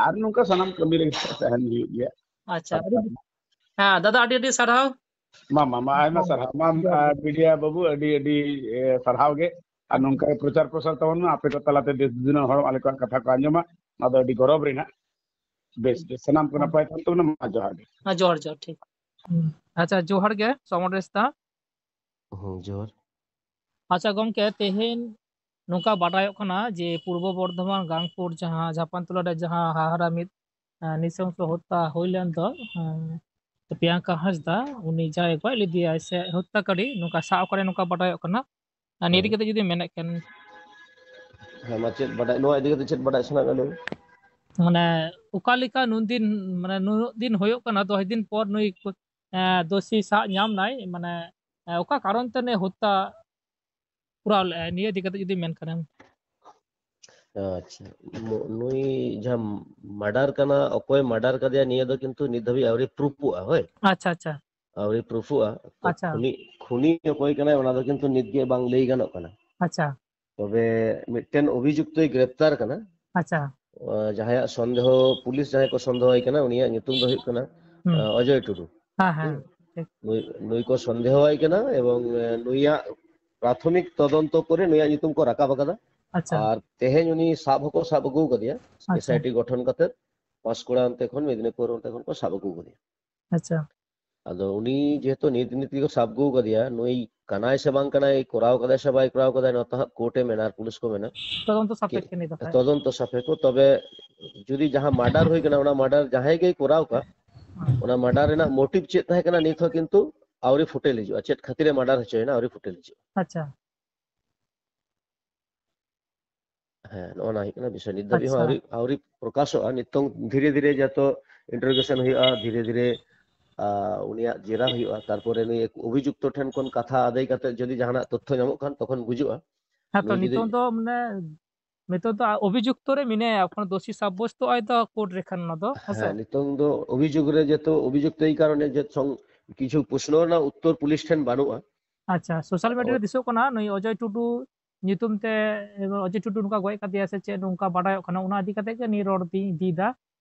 ᱟᱨ ᱱᱚᱝᱠᱟ ᱥᱟᱱᱟᱢ ᱠᱟᱹᱢᱤ ᱨᱮᱜᱮ ᱛᱟᱦᱮᱱ ᱦᱩᱭᱩᱜ ᱜᱮᱭᱟ᱾ ᱟᱪᱪᱷᱟ, ᱟᱹᱰᱤ, ᱦᱮᱸ, ᱫᱟᱫᱟ, ᱟᱹᱰᱤ ᱟᱹᱰᱤ ᱥᱟᱨᱦᱟᱣ᱾ ᱢᱟ, ᱢᱟ, ᱢᱟ, ᱟᱭᱢᱟ ᱦᱮᱸ, ᱥᱟᱨᱦᱟᱣ᱾ ᱢᱟ, ᱡᱚᱦᱟᱨ ᱟᱨ ᱜᱮ᱾ ᱢᱤᱰᱤᱭᱟ ᱵᱟᱹᱵᱩ, ᱟᱹᱰᱤ, ᱟᱹᱰᱤ, ᱮ, ᱥᱟᱨᱦᱟᱣ ᱜᱮ᱾ ᱟᱨ ᱦᱮᱸ᱾ ᱱᱚᱝᱠᱟ ᱜᱮ ᱯᱨᱚᱪᱟᱨ ᱯᱨᱚᱥᱟᱨ ᱛᱟᱵᱚᱱ ᱢᱟ, ᱟᱯᱮ ᱠᱚ ᱛᱟᱞᱟᱛᱮ ᱫᱮᱥ ᱫᱩᱱᱤᱭᱟᱹ ᱦᱚᱲ ᱟᱞᱮ ᱠᱚᱣᱟᱜ ᱠᱟᱛᱷᱟ ᱠᱚ ᱟᱸᱡᱚᱢᱟ᱾ ᱱᱚᱣᱟ ᱫᱚ ᱟᱹᱰᱤ ᱜᱚᱨᱚᱵᱽ ᱨᱮᱱᱟᱜ᱾ ᱵᱮᱥ, ᱵᱮᱥ, ᱥᱟᱱᱟᱢ ᱠᱚ ᱦᱮᱸ᱾ ᱱᱟᱯᱟᱭ ᱛᱟᱦᱮᱱ ᱛᱟᱵᱚᱱᱟ᱾ ᱢᱟ, ᱡᱚᱦᱟᱨ ᱜᱮ᱾ ᱦᱮᱸ, ᱡᱚᱦᱟᱨ, ᱡᱚᱦᱟᱨ, ᱴᱷᱤᱠ᱾ ᱦᱩᱸ᱾ ᱟᱪᱪᱷᱟ, ᱡᱚᱦᱟᱨ ᱜᱮ, ᱥᱚᱢᱚᱨ ᱨᱮᱥᱛᱟ᱾ ᱦᱩᱸ, ᱡᱚᱦᱟᱨ᱾ ᱟᱪᱪᱷᱟ ᱜᱚᱢᱠᱮ, ᱛᱮᱦᱮᱧ ᱱᱚᱝᱠᱟ ᱵᱟᱰᱟᱭᱚᱜ ᱠᱟᱱᱟ ᱡᱮ ᱯᱩᱨᱵᱚ ᱵᱚᱨᱫᱷᱚᱢᱟᱱ ᱜᱟᱝᱯᱩᱨ ᱡᱟᱦᱟᱸ ᱡᱷᱟᱯᱟᱱ ᱛᱚᱞᱟ ᱨᱮ ᱡᱟᱦᱟᱸ ᱦᱟᱦᱟᱲᱟ ᱢᱤᱫ, ᱮᱸ, ᱱᱨᱤᱥᱚᱝᱥᱚ ᱦᱚᱛᱛᱟ ᱦᱩᱭ ᱞᱮᱱ ᱫᱚ, ᱮᱸ, ᱯᱨᱤᱭᱟᱝᱠᱟ ᱦᱟᱸᱥᱫᱟ, ᱩᱱᱤ ᱡᱟᱦᱟᱸᱭ ᱜᱚᱡ ᱞᱮᱫᱮᱭᱟᱭ ᱥᱮ ᱦᱚᱛᱛᱟ ᱠᱟᱹᱨᱤ, ᱱᱚᱝᱠᱟ ᱥᱟᱵ ᱟᱠᱟᱱᱟ, ᱱᱚᱝᱠᱟ ᱵᱟᱰᱟᱭᱚᱜ ᱠᱟᱱᱟ᱾ ᱟᱨ ᱱᱤᱭᱟᱹ ᱤᱫᱤ ᱦᱮᱸ᱾ ᱠᱟᱛᱮ ᱡᱩᱫᱤ ᱢᱮᱱᱮᱫ ᱠᱷᱟᱱ᱾ ᱦᱮᱸ, ᱢᱟ, ᱪᱮᱫ ᱵᱟᱰᱟᱭ, ᱱᱚᱣᱟ ᱤᱫᱤ ᱠᱟᱛᱮ ᱪᱮᱫ ᱵᱟᱰᱟᱭ ᱥᱟᱱᱟᱭᱮᱫ ᱢᱮᱭᱟ, ᱞᱟᱹᱭ ᱢᱮ? ᱢᱟᱱᱮ, ᱚᱠᱟ ᱞᱮᱠᱟ ᱱᱩᱱ ᱫᱤᱱ, ᱢᱟᱱᱮ, ᱱᱩᱱᱟᱹᱜ ᱫᱤᱱ ᱦᱩᱭᱩᱜ ᱠᱟᱱᱟ, ᱫᱚᱥ ᱫᱤᱱ ᱯᱚᱨ ᱱᱩᱭ ᱠᱚ, ᱮᱸ, ᱫᱳᱥᱤ ᱥᱟᱵ ᱧᱟᱢ ᱱᱟᱭ, ᱢᱟᱱᱮ, ᱮᱸ, ᱚᱠᱟ ᱠᱟᱨᱚᱱ ᱛᱮ ᱱᱩᱭ ᱦᱚᱛᱛᱟ ᱠᱚᱨᱟᱣ ᱞᱮᱫᱼᱟᱭ, ᱱᱤᱭᱟᱹ ᱤᱫᱤ ᱠᱟᱛᱮ ᱡᱩᱫᱤ ᱢᱮᱱ ᱠᱷᱟᱱᱮᱢ᱾ ᱟᱪᱪᱷᱟ, ᱢᱚ-, ᱱᱩᱭ ᱡᱟᱦᱟᱸ ᱢᱟᱨᱰᱟᱨ ᱠᱟᱱᱟ, ᱚᱠᱚᱭ ᱢᱟᱨᱰᱟᱨ ᱠᱟᱫᱮᱭᱟ, ᱱᱤᱭᱟᱹ ᱫᱚ ᱠᱤᱱᱛᱩ ᱱᱤᱛ ᱫᱷᱟᱹᱵᱤᱡ ᱟᱹᱣᱨᱤ ᱯᱨᱩᱯᱷᱚᱜᱼᱟ, ᱦᱳᱭ? ᱟᱪᱪᱷᱟ, ᱟᱪᱪᱷᱟ᱾ ᱟᱹᱣᱨᱤ ᱯᱨᱩᱯᱷᱚᱜᱼᱟ᱾ ᱛᱚ, ᱟᱪᱪᱷᱟ᱾ ᱠᱷᱩᱱᱤ, ᱠᱷᱩᱱᱤ ᱚᱠᱚᱭ ᱠᱟᱱᱟᱭ, ᱚᱱᱟ ᱫᱚ ᱠᱤᱱᱛᱩ ᱱᱤᱛ ᱜᱮ ᱵᱟᱝ ᱞᱟᱹᱭ ᱜᱟᱱᱚᱜ ᱠᱟᱱᱟ᱾ ᱟᱪᱪᱷᱟ᱾ ᱛᱚᱵᱮ ᱢᱤᱫᱴᱮᱱ ᱚᱵᱷᱤᱡᱩᱠᱛᱚᱭ ᱜᱨᱮᱯᱛᱟᱨ ᱠᱟᱱᱟ᱾ ᱟᱪᱪᱷᱟ᱾ ᱟᱸ, ᱡᱟᱦᱟᱸᱭᱟᱜ ᱥᱚᱱᱫᱮᱦᱚ, ᱯᱩᱞᱤᱥ ᱡᱟᱦᱟᱸᱭ ᱠᱚ ᱥᱚᱱᱫᱮᱦᱚᱭ ᱠᱟᱱᱟ, ᱩᱱᱤᱭᱟᱜ ᱧᱩᱛᱩᱢ ᱫᱚ ᱦᱩᱭᱩᱜ ᱠᱟᱱᱟ ᱦᱩᱸ᱾ ᱟᱸ, ᱚᱡᱚᱭ ᱴᱩᱰᱩ᱾ ᱦᱮᱸ, ᱦᱮᱸ, ᱦᱩᱸ᱾ ᱴᱷᱤᱠ᱾ ᱱᱩᱭ, ᱱᱩᱭ ᱠᱚ ᱥᱚᱱᱫᱮᱦᱚᱣᱟᱭ ᱠᱟᱱᱟ ᱮᱵᱚᱝ, ᱮ, ᱱᱩᱭᱟᱜ ᱯᱨᱟᱛᱷᱚᱢᱤᱠ ᱛᱚᱫᱚᱱᱛᱚ ᱠᱚᱨᱮ ᱱᱩᱭᱟᱜ ᱧᱩᱛᱩᱢ ᱠᱚ ᱨᱟᱠᱟᱵ ᱟᱠᱟᱫᱟ᱾ ᱟᱪᱪᱷᱟ᱾ ᱟᱨ ᱛᱮᱦᱮᱧ ᱩᱱᱤ ᱥᱟᱵ ᱦᱚᱸᱠᱚ ᱥᱟᱵ ᱟᱹᱜᱩ ᱟᱠᱟᱫᱮᱭᱟ, ᱟᱪᱪᱷᱟ᱾ S I T ᱜᱚᱴᱷᱚᱱ ᱠᱟᱛᱮ ᱯᱟᱸᱥᱠᱩᱲᱟ ᱚᱱᱛᱮ ᱠᱷᱚᱱ, ᱢᱮᱫᱤᱱᱤᱯᱩᱨ ᱚᱱᱛᱮ ᱠᱷᱚᱱ ᱠᱚ ᱥᱟᱵ ᱟᱹᱜᱩ ᱟᱠᱟᱫᱮᱭᱟ᱾ ᱟᱪᱪᱷᱟ᱾ ᱟᱫᱚ ᱩᱱᱤ ᱡᱮᱦᱮᱛᱩ ᱱᱤᱛ, ᱱᱤᱛ ᱜᱮᱠᱚ ᱥᱟᱵ ᱟᱹᱜᱩ ᱟᱠᱟᱫᱮᱭᱟ, ᱱᱩᱭ ᱠᱟᱱᱟᱭ ᱥᱮ ᱵᱟᱝ ᱠᱟᱱᱟᱭ, ᱠᱚᱨᱟᱣ ᱠᱟᱫᱟᱭ ᱥᱮ ᱵᱟᱭ ᱠᱚᱨᱟᱣ ᱠᱟᱫᱟᱭ, ᱱᱚᱣᱟ ᱛᱚ ᱦᱟᱸᱜ ᱠᱳᱨᱴ ᱮ ᱢᱮᱱᱟ ᱟᱨ ᱯᱩᱞᱤᱥ ᱠᱚ ᱢᱮᱱᱟ᱾ ᱛᱚᱫᱚᱱᱛᱚ ᱠᱤ-, ᱥᱟᱯᱮᱠᱠᱷᱮ ᱱᱤᱭᱟᱹ ᱫᱚ ᱦᱟᱸᱜ᱾ ᱛᱚᱫᱚᱱᱛᱚ ᱥᱟᱯᱮᱠᱠᱷᱮ, ᱛᱚᱵᱮ ᱡᱩᱫᱤ ᱡᱟᱦᱟᱸ ᱢᱟᱨᱰᱟᱨ ᱦᱩᱭ ᱠᱟᱱᱟ, ᱚᱱᱟ ᱢᱟᱨᱰᱟᱨ ᱡᱟᱦᱟᱸᱭ ᱜᱮᱭ ᱠᱚᱨᱟᱣ ᱠᱟᱜ, ᱦᱮᱸ᱾ ᱚᱱᱟ ᱢᱟᱨᱰᱟᱨ ᱨᱮᱱᱟᱜ ᱢᱳᱴᱤᱵᱷ ᱪᱮᱫ ᱛᱟᱦᱮᱸ ᱠᱟᱱᱟ, ᱱᱤᱛ ᱦᱚᱸ ᱠᱤᱱᱛᱩ ᱟᱹᱣᱨᱤ ᱯᱷᱩᱴᱮ ᱞᱮᱡᱚᱜᱼᱟ᱾ ᱪᱮᱫ ᱠᱷᱟᱹᱛᱤᱨ ᱮ ᱢᱟᱨᱰᱟᱨ ᱦᱚᱪᱚᱭᱮᱱᱟ, ᱟᱹᱣᱨᱤ ᱯᱷᱩᱴᱮ ᱞᱮᱡᱚᱜᱼᱟ᱾ ᱟᱪᱪᱷᱟ᱾ ᱦᱮᱸ, ᱱᱚᱜᱼᱚ ᱱᱚᱣᱟ ᱦᱩᱭᱩᱜ ᱠᱟᱱᱟ ᱵᱤᱥᱚᱭ᱾ ᱱᱤᱛ ᱫᱷᱟᱹᱵᱤᱡ ᱦᱚᱸ ᱟᱪᱪᱷᱟ᱾ ᱟᱹᱣᱨᱤ, ᱟᱹᱣᱨᱤ ᱯᱨᱚᱠᱟᱥᱚᱜᱼᱟ᱾ ᱱᱤᱛᱚᱝ ᱫᱷᱤᱨᱮ ᱫᱷᱤᱨᱮ ᱡᱚᱛᱚ interrogation ᱦᱩᱭᱩᱜᱼᱟ, ᱫᱷᱤᱨᱮ ᱫᱷᱤᱨᱮ, ᱟ, ᱩᱱᱤᱭᱟᱜ ᱡᱮᱨᱟ ᱦᱩᱭᱩᱜᱼᱟ᱾ ᱛᱟᱨᱯᱚᱨᱮ ᱱᱩᱭ ᱚᱵᱷᱤᱡᱩᱠᱛᱚ ᱴᱷᱮᱱ ᱠᱷᱚᱱ ᱠᱟᱛᱷᱟ ᱟᱫᱟᱭ ᱠᱟᱛᱮ ᱡᱩᱫᱤ ᱡᱟᱦᱟᱱᱟᱜ ᱛᱚᱛᱛᱷᱚ ᱧᱟᱢᱚᱜ ᱠᱷᱟᱱ, ᱛᱚᱠᱷᱚᱱ ᱵᱩᱡᱩᱜᱼᱟ᱾ ᱦᱮᱸ, ᱛᱚ ᱱᱩᱭ ᱡᱩᱫᱤ ᱱᱤᱛᱚᱝ ᱫᱚ ᱢᱟᱱᱮ, ᱱᱤᱛᱚᱝ ᱫᱚ ᱚᱵᱷᱤᱡᱩᱠᱛᱚ ᱨᱮ ᱢᱮᱱᱟᱭᱟ, ᱮᱠᱷᱚᱱ ᱫᱳᱥᱤ ᱥᱟᱵᱵᱚᱥᱛᱚᱜ ᱟᱭ ᱫᱚ ᱠᱳᱨᱴ ᱨᱮ ᱠᱷᱟᱱ ᱚᱱᱟ ᱫᱚ, ᱦᱮᱸ ᱥᱮ? ᱦᱮᱸ, ᱱᱤᱛᱚᱝ ᱫᱚ ᱚᱵᱷᱤᱡᱳᱜᱽ ᱨᱮ ᱡᱮᱦᱮᱛᱩ ᱚᱵᱷᱤᱡᱩᱠᱛᱚ ᱮᱭ ᱠᱟᱨᱚᱱᱮ ᱡᱮ ᱥᱚᱝ-, ᱠᱤᱪᱷᱩ ᱯᱨᱚᱥᱱᱚ ᱨᱮᱱᱟᱜ ᱩᱛᱛᱚᱨ ᱯᱩᱞᱤᱥ ᱴᱷᱮᱱ ᱵᱟᱹᱱᱩᱜᱼᱟ᱾ ᱟᱪᱪᱷᱟ, ᱥᱳᱥᱟᱞ ᱢᱤᱰᱤᱭᱟ ᱨᱮ ᱚ- ᱫᱤᱥᱟᱹᱜ ᱠᱟᱱᱟ ᱱᱩᱭ ᱚᱡᱚᱭ ᱴᱩᱰᱩ ᱧᱩᱛᱩᱢ ᱛᱮ, ᱚᱡᱚᱭ ᱴᱩᱰᱩ ᱱᱚᱝᱠᱟ ᱜᱚᱡ ᱠᱟᱫᱮᱭᱟ ᱥᱮ ᱪᱮᱫ ᱱᱚᱝᱠᱟ ᱵᱟᱰᱟᱭᱚᱜ ᱠᱟᱱᱟ, ᱚᱱᱟ ᱤᱫᱤ ᱠᱟᱛᱮ ᱜᱮ ᱱᱤᱭᱟᱹ ᱨᱚᱲ ᱫᱚᱧ ᱤᱫᱤᱭᱮᱫᱟ᱾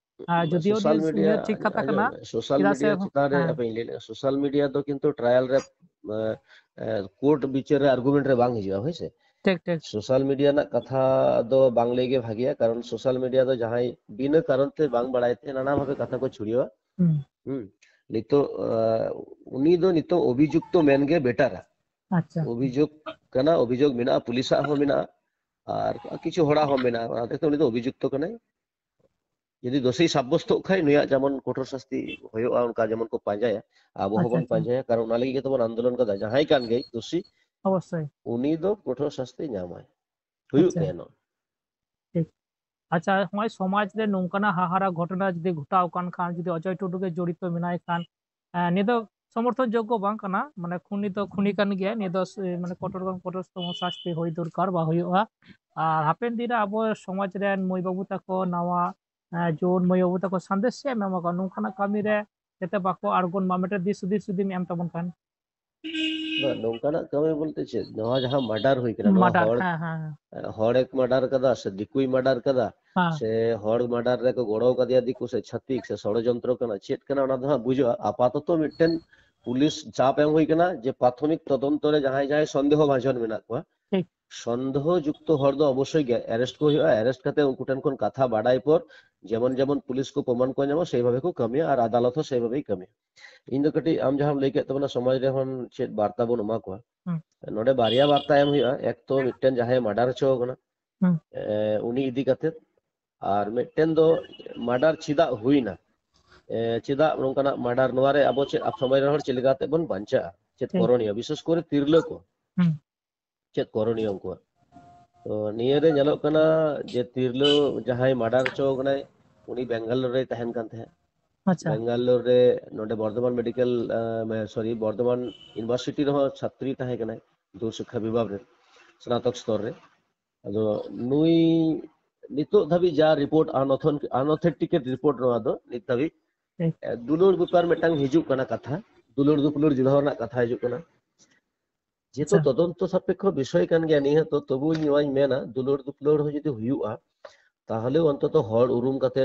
ᱟᱨ ᱡᱩᱫᱤᱭᱳ ᱥᱳᱥᱟᱞ ᱱᱤᱭᱟᱹ, ᱢᱤᱰᱤᱭᱟ, ᱱᱤᱭᱟᱹ ᱴᱷᱤᱠ ᱠᱟᱛᱷᱟ ᱟᱸᱡᱚᱢ ᱠᱟᱱᱟ, ᱢᱮ, ᱥᱳᱥᱟᱞ ᱪᱮᱫᱟᱜ ᱥᱮ, ᱢᱤᱰᱤᱭᱟ ᱪᱮᱛᱟᱱ ᱨᱮ ᱦᱮᱸ᱾ ᱦᱟᱯᱮᱧ ᱞᱟᱹᱭ ᱞᱮᱜᱮ, ᱥᱳᱥᱟᱞ ᱢᱤᱰᱤᱭᱟ ᱫᱚ ᱠᱤᱱᱛᱩ ᱴᱨᱟᱭᱟᱞ ᱨᱮ, ᱮ, ᱮ, ᱠᱳᱨᱴ ᱵᱤᱪᱟᱹᱨ ᱨᱮ ᱟᱨᱜᱩᱢᱮᱱᱴ ᱨᱮ ᱵᱟᱝ ᱦᱤᱡᱩᱜᱼᱟ, ᱦᱳᱭ ᱥᱮ? ᱴᱷᱤᱠ, ᱴᱷᱤᱠ᱾ ᱥᱳᱥᱟᱞ ᱢᱤᱰᱤᱭᱟ ᱨᱮᱱᱟᱜ ᱠᱟᱛᱷᱟ ᱫᱚ ᱵᱟᱝ ᱞᱟᱹᱭ ᱜᱮ ᱵᱷᱟᱜᱮᱭᱟ, ᱠᱟᱨᱚᱱ ᱥᱳᱥᱟᱞ ᱢᱤᱰᱤᱭᱟ ᱫᱚ ᱡᱟᱦᱟᱸᱭ ᱵᱤᱱᱟᱹ ᱠᱟᱨᱚᱱ ᱛᱮ ᱵᱟᱝ ᱵᱟᱲᱟᱭ ᱛᱮ ᱱᱟᱱᱟ ᱵᱷᱟᱵᱮ ᱠᱟᱛᱷᱟ ᱠᱚ ᱪᱷᱩᱲᱭᱟᱹᱣᱟ᱾ ᱦᱩᱸ᱾ ᱦᱩᱸ᱾ ᱱᱤᱛᱚᱜ, ᱟ, ᱩᱱᱤ ᱫᱚ ᱱᱤᱛᱚᱜ ᱚᱵᱷᱤᱡᱩᱠᱛᱚ ᱢᱮᱱ ᱜᱮ ᱵᱮᱴᱟᱨᱟ᱾ ᱟᱪᱪᱷᱟ᱾ ᱚᱵᱷᱤᱡᱳᱜᱽ ᱠᱟᱱᱟ, ᱚᱵᱷᱤᱡᱳᱜᱽ ᱢᱮᱱᱟᱜᱼᱟ, ᱯᱩᱞᱤᱥᱟᱜ ᱦᱚᱸ ᱢᱮᱱᱟᱜᱼᱟ, ᱟᱨ ᱠᱤᱪᱷᱩ ᱦᱚᱲᱟᱜ ᱦᱚᱸ ᱢᱮᱱᱟᱜᱼᱟ, ᱚᱱᱟ ᱦᱚᱛᱮᱡ ᱛᱮ ᱩᱱᱤ ᱫᱚ ᱚᱵᱷᱤᱡᱩᱠᱛᱚ ᱠᱟᱱᱟᱭ᱾ ᱡᱩᱫᱤ ᱫᱳᱥᱤ ᱥᱟᱵᱵᱚᱥᱛᱚᱜ ᱠᱷᱟᱡ, ᱱᱩᱭᱟᱜ ᱡᱮᱢᱚᱱ ᱠᱚᱴᱷᱳᱨ ᱥᱟᱥᱛᱤ ᱦᱩᱭᱩᱜᱼᱟ, ᱚᱱᱠᱟ ᱡᱮᱢᱚᱱ ᱠᱚ ᱯᱟᱸᱡᱟᱭᱟ, ᱟᱵᱚ ᱟᱪᱪᱷᱟ, ᱦᱚᱸᱵᱚᱱ ᱟᱪᱪᱷᱟ᱾ ᱯᱟᱸᱡᱟᱭᱟ, ᱠᱟᱨᱚᱱ ᱚᱱᱟ ᱞᱟᱹᱜᱤᱫ ᱜᱮᱛᱚ ᱵᱚᱱ ᱟᱱᱫᱳᱞᱚᱱ ᱠᱟᱫᱟ᱾ ᱡᱟᱦᱟᱸᱭ ᱠᱟᱱ ᱜᱮᱭ ᱫᱳᱥᱤ, ᱚᱵᱚᱥᱥᱳᱭ᱾ ᱩᱱᱤ ᱫᱚ ᱠᱚᱴᱷᱳᱨ ᱥᱟᱥᱛᱤ ᱧᱟᱢᱟᱭ, ᱦᱩᱭᱩᱜ ᱟᱪᱪᱷᱟ᱾ ᱛᱟᱭᱟ ᱱᱚᱣᱟ᱾ ᱴᱷᱤᱠ᱾ ᱟᱪᱪᱷᱟ, ᱱᱚᱜᱼᱚᱭ ᱥᱚᱢᱟᱡᱽ ᱨᱮ ᱱᱚᱝᱠᱟᱱᱟᱜ ᱦᱟᱦᱟᱲᱟ ᱜᱷᱚᱴᱚᱱᱟ ᱡᱩᱫᱤ ᱜᱷᱚᱴᱟᱣ ᱠᱟᱱ ᱠᱷᱟᱱ, ᱡᱩᱫᱤ ᱚᱡᱚᱭ ᱴᱩᱰᱩ ᱜᱮ ᱡᱚᱲᱤᱛᱚ ᱢᱮᱱᱟᱭ ᱠᱷᱟᱱ, ᱮᱸ, ᱱᱤᱭᱟᱹ ᱫᱚ ᱥᱚᱢᱚᱨᱛᱷᱚᱱ ᱡᱳᱜᱽᱜᱚ ᱵᱟᱝ ᱠᱟᱱᱟ, ᱢᱟᱱᱮ ᱠᱷᱩᱱᱤ ᱫᱚ ᱠᱷᱩᱱᱤ ᱠᱟᱱ ᱜᱮᱭᱟ, ᱱᱤᱭᱟᱹ ᱫᱚ ᱥ-, ᱢᱟᱱᱮ ᱠᱚᱴᱚᱨ ᱠᱷᱚᱱ ᱠᱚᱴᱚᱨ ᱛᱚᱢᱚ ᱥᱟᱥᱛᱤ ᱦᱩᱭ ᱫᱚᱨᱠᱟᱨ ᱵᱟ ᱦᱩᱭᱩᱜᱼᱟ᱾ ᱟᱨ ᱦᱟᱯᱮᱱ ᱫᱤᱱ ᱨᱮ ᱟᱵᱚ ᱥᱚᱢᱟᱡᱽ ᱨᱮᱱ ᱢᱟᱹᱭ ᱵᱟᱹᱵᱩ ᱛᱟᱠᱚ, ᱱᱟᱣᱟ, ᱮᱸ, ᱡᱩᱣᱟᱹᱱ ᱢᱟᱹᱭ ᱵᱟᱹᱵᱩ ᱛᱟᱠᱚ ᱥᱟᱸᱫᱮᱥ ᱪᱮᱫ ᱮᱢ ᱮᱢᱟ ᱠᱚᱣᱟ ᱱᱚᱝᱠᱟᱱᱟᱜ ᱠᱟᱹᱢᱤ ᱨᱮ ᱡᱟᱛᱮ ᱵᱟᱠᱚ ᱟᱬᱜᱚᱱ ᱢᱟ, ᱢᱤᱫᱴᱮᱱ ᱫᱤᱥ ᱦᱩᱫᱤᱥ ᱡᱩᱫᱤᱢ ᱮᱢ ᱛᱟᱵᱚᱱ ᱠᱷᱟᱱ? ᱵᱟᱝ, ᱱᱚᱝᱠᱟᱱᱟᱜ ᱠᱟᱹᱢᱤ ᱵᱚᱞᱛᱮ ᱪᱮᱫ? ᱱᱚᱣᱟ ᱡᱟᱦᱟᱸ ᱢᱟᱨᱰᱟᱨ ᱦᱩᱭ ᱠᱟᱱᱟ, ᱱᱚᱣᱟ ᱢᱟᱨᱰᱟᱨ, ᱦᱚᱲ, ᱦᱮᱸ, ᱦᱮᱸ, ᱦᱮᱸ᱾ ᱦᱚᱲᱮ ᱢᱟᱨᱰᱟᱨ ᱠᱟᱫᱟ ᱥᱮ ᱫᱤᱠᱩᱭ ᱢᱟᱨᱰᱟᱨ ᱠᱟᱫᱟ, ᱦᱮᱸ᱾ ᱥᱮ ᱦᱚᱲ ᱢᱟᱨᱰᱟᱨ ᱨᱮᱠᱚ ᱜᱚᱲᱚ ᱠᱟᱫᱮᱭᱟ ᱫᱤᱠᱩ ᱥᱮ ᱪᱷᱟᱹᱛᱤᱠ ᱥᱮ ᱥᱚᱲᱚᱡᱚᱱᱛᱨᱚ ᱠᱟᱱᱟ, ᱪᱮᱫ ᱠᱟᱱᱟ, ᱚᱱᱟ ᱫᱚ ᱦᱟᱸᱜ ᱵᱩᱡᱷᱟᱹᱜᱼᱟ᱾ ᱟᱯᱟᱛᱚᱛᱚ ᱢᱤᱫᱴᱮᱱ ᱯᱩᱞᱤᱥ ᱪᱟᱯ ᱮᱢ ᱦᱩᱭ ᱠᱟᱱᱟ ᱡᱮ ᱯᱨᱟᱛᱷᱚᱢᱤᱠ ᱛᱚᱫᱚᱱᱛᱚ ᱨᱮ ᱡᱟᱦᱟᱸᱭ ᱡᱟᱦᱟᱸᱭ ᱥᱚᱱᱫᱮᱦᱚ ᱵᱷᱟᱡᱚᱱ ᱢᱮᱱᱟᱜ ᱠᱚᱣᱟ, ᱴᱷᱤᱠ᱾ ᱥᱚᱱᱫᱮᱦᱚ ᱡᱩᱠᱛᱚ ᱦᱚᱲ ᱫᱚ ᱚᱵᱚᱥᱥᱳᱭ ᱜᱮ ᱟᱨᱮᱥᱴ ᱠᱚ ᱦᱩᱭᱩᱜᱼᱟ᱾ ᱟᱨᱮᱥᱴ ᱠᱟᱛᱮ ᱩᱱᱠᱩ ᱴᱷᱮᱱ ᱠᱷᱚᱱ ᱠᱟᱛᱷᱟ ᱵᱟᱰᱟᱭ ᱯᱚᱨ ᱡᱮᱢᱚᱱ ᱡᱮᱢᱚᱱ ᱯᱩᱞᱤᱥ ᱠᱚ ᱯᱨᱚᱢᱟᱱ ᱠᱚ ᱧᱟᱢᱟ, ᱥᱮᱭ ᱵᱷᱟᱵᱮ ᱠᱚ ᱠᱟᱹᱢᱤᱭᱟ ᱟᱨ ᱟᱫᱟᱞᱚᱛ ᱦᱚᱸ ᱥᱮᱭ ᱵᱷᱟᱵᱮᱭ ᱠᱟᱹᱢᱤᱭᱟ᱾ ᱤᱧ ᱫᱚ ᱠᱟᱹᱴᱤᱡ ᱟᱢ ᱡᱟᱦᱟᱸᱢ ᱞᱟᱹᱭ ᱠᱮᱫ ᱛᱟᱵᱚᱱᱟ ᱥᱚᱢᱟᱡᱽ ᱨᱮᱦᱚᱸ ᱪᱮᱫ ᱵᱟᱨᱛᱟ ᱵᱚᱱ ᱮᱢᱟ ᱠᱚᱣᱟ, ᱦᱩᱸ᱾ ᱱᱚᱰᱮ ᱵᱟᱨᱭᱟ ᱵᱟᱨᱛᱟ ᱮᱢ ᱦᱩᱭᱩᱜᱼᱟ᱾ ᱮᱠ ᱛᱚ ᱢᱤᱫᱴᱮᱱ ᱡᱟᱦᱟᱸᱭ ᱢᱟᱨᱰᱟᱨ ᱦᱚᱪᱚ ᱟᱠᱟᱱᱟ, ᱦᱩᱸ᱾ ᱮ, ᱩᱱᱤ ᱤᱫᱤ ᱠᱟᱛᱮ, ᱟᱨ ᱢᱤᱫᱴᱮᱱ ᱫᱚ ᱢᱟᱨᱰᱟᱨ ᱪᱮᱫᱟᱜ ᱦᱩᱭᱱᱟ, ᱮ, ᱪᱮᱫᱟᱜ ᱱᱚᱝᱠᱟᱱᱟᱜ ᱢᱟᱨᱰᱟᱨ, ᱱᱚᱣᱟ ᱨᱮ ᱟᱵᱚ ᱪᱮᱫ ᱥᱚᱢᱟᱡᱽ ᱨᱮᱱ ᱦᱚᱲ ᱪᱮᱫ ᱞᱮᱠᱟ ᱠᱟᱛᱮ ᱵᱚᱱ ᱵᱟᱧᱪᱟᱜᱼᱟ, ᱪᱮᱫ ᱴᱷᱤᱠ᱾ ᱠᱚᱨᱚᱱᱤᱭᱚ, ᱵᱤᱥᱮᱥ ᱠᱚᱨᱮ ᱛᱤᱨᱞᱟᱹ ᱠᱚ, ᱦᱩᱸ᱾ ᱪᱮᱫ ᱠᱚᱨᱚᱱᱤᱭᱚ ᱩᱱᱠᱩᱣᱟᱜ᱾ ᱛᱚ ᱱᱤᱭᱟᱹ ᱨᱮ ᱧᱮᱞᱚᱜ ᱠᱟᱱᱟ ᱡᱮ ᱛᱤᱨᱞᱟᱹ ᱡᱟᱦᱟᱸᱭ ᱢᱟᱨᱰᱟᱨ ᱦᱚᱪᱚ ᱟᱠᱟᱱᱟᱭ, ᱩᱱᱤ ᱵᱮᱝᱜᱟᱞᱳᱨ ᱨᱮᱭ ᱛᱟᱦᱮᱱ ᱠᱟᱱ ᱛᱟᱦᱮᱸᱫ᱾ ᱟᱪᱪᱷᱟ᱾ ᱵᱮᱝᱜᱟᱞᱳᱨ ᱨᱮ ᱱᱚᱰᱮ ᱵᱚᱨᱫᱷᱚᱢᱟᱱ ᱢᱮᱰᱤᱠᱮᱞ, ᱮ, ᱢᱮ-, ᱥᱚᱨᱤ, ᱵᱚᱨᱫᱷᱚᱢᱟᱱ ᱤᱭᱩᱱᱤᱵᱷᱟᱨᱥᱤᱴᱤ ᱨᱮᱦᱚᱸ ᱪᱷᱟᱛᱨᱤ ᱛᱟᱦᱮᱸ ᱠᱟᱱᱟᱭ, ᱫᱩᱨ ᱥᱤᱠᱠᱷᱟ ᱵᱤᱵᱷᱟᱜᱽ ᱨᱮ, ᱥᱱᱟᱛᱚᱠ ᱥᱛᱚᱨ ᱨᱮ᱾ ᱟᱫᱚ ᱱᱩᱭ ᱱᱤᱛᱚᱜ ᱫᱷᱟᱹᱵᱤᱡ ᱡᱟ ᱨᱤᱯᱳᱨᱴ, ᱟᱱᱚᱛᱷᱮᱱ-, ᱟᱱᱚᱛᱷᱮᱱᱴᱤᱠᱮᱴ ᱨᱤᱯᱳᱨᱴ ᱱᱚᱣᱟ ᱫᱚ ᱱᱤᱛ ᱫᱷᱟᱹᱵᱤᱡ, ᱦᱮᱸ᱾ ᱮ, ᱫᱩᱞᱟᱹᱲ ᱵᱮᱯᱟᱨ ᱢᱤᱫᱴᱟᱝ ᱦᱤᱡᱩᱜ ᱠᱟᱱᱟ ᱠᱟᱛᱷᱟ, ᱫᱩᱞᱟᱹᱲ ᱫᱩᱯᱞᱟᱹᱲ ᱡᱩᱞᱦᱟᱣ ᱨᱮᱱᱟᱜ ᱠᱟᱛᱷᱟ ᱦᱤᱡᱩᱜ ᱠᱟᱱᱟ᱾ ᱡᱮᱦᱮᱛᱩ ᱟᱪᱪᱷᱟ᱾ ᱛᱚᱫᱚᱱᱛᱚ ᱥᱟᱯᱮᱠᱠᱷᱚ ᱵᱤᱥᱚᱭ ᱠᱟᱱ ᱜᱮᱭᱟ ᱱᱤᱭᱟᱹ, ᱛᱚ ᱛᱚᱵᱩ ᱤᱧ ᱱᱚᱣᱟᱧ ᱢᱮᱱᱟ, ᱫᱩᱞᱟᱹᱲ ᱫᱩᱯᱞᱟᱹᱲ ᱦᱚᱸ ᱡᱩᱫᱤ ᱦᱩᱭᱩᱜᱼᱟ, ᱛᱟᱦᱚᱞᱮ ᱚᱱᱛᱚᱛᱚ ᱦᱚᱲ ᱩᱨᱩᱢ ᱠᱟᱛᱮ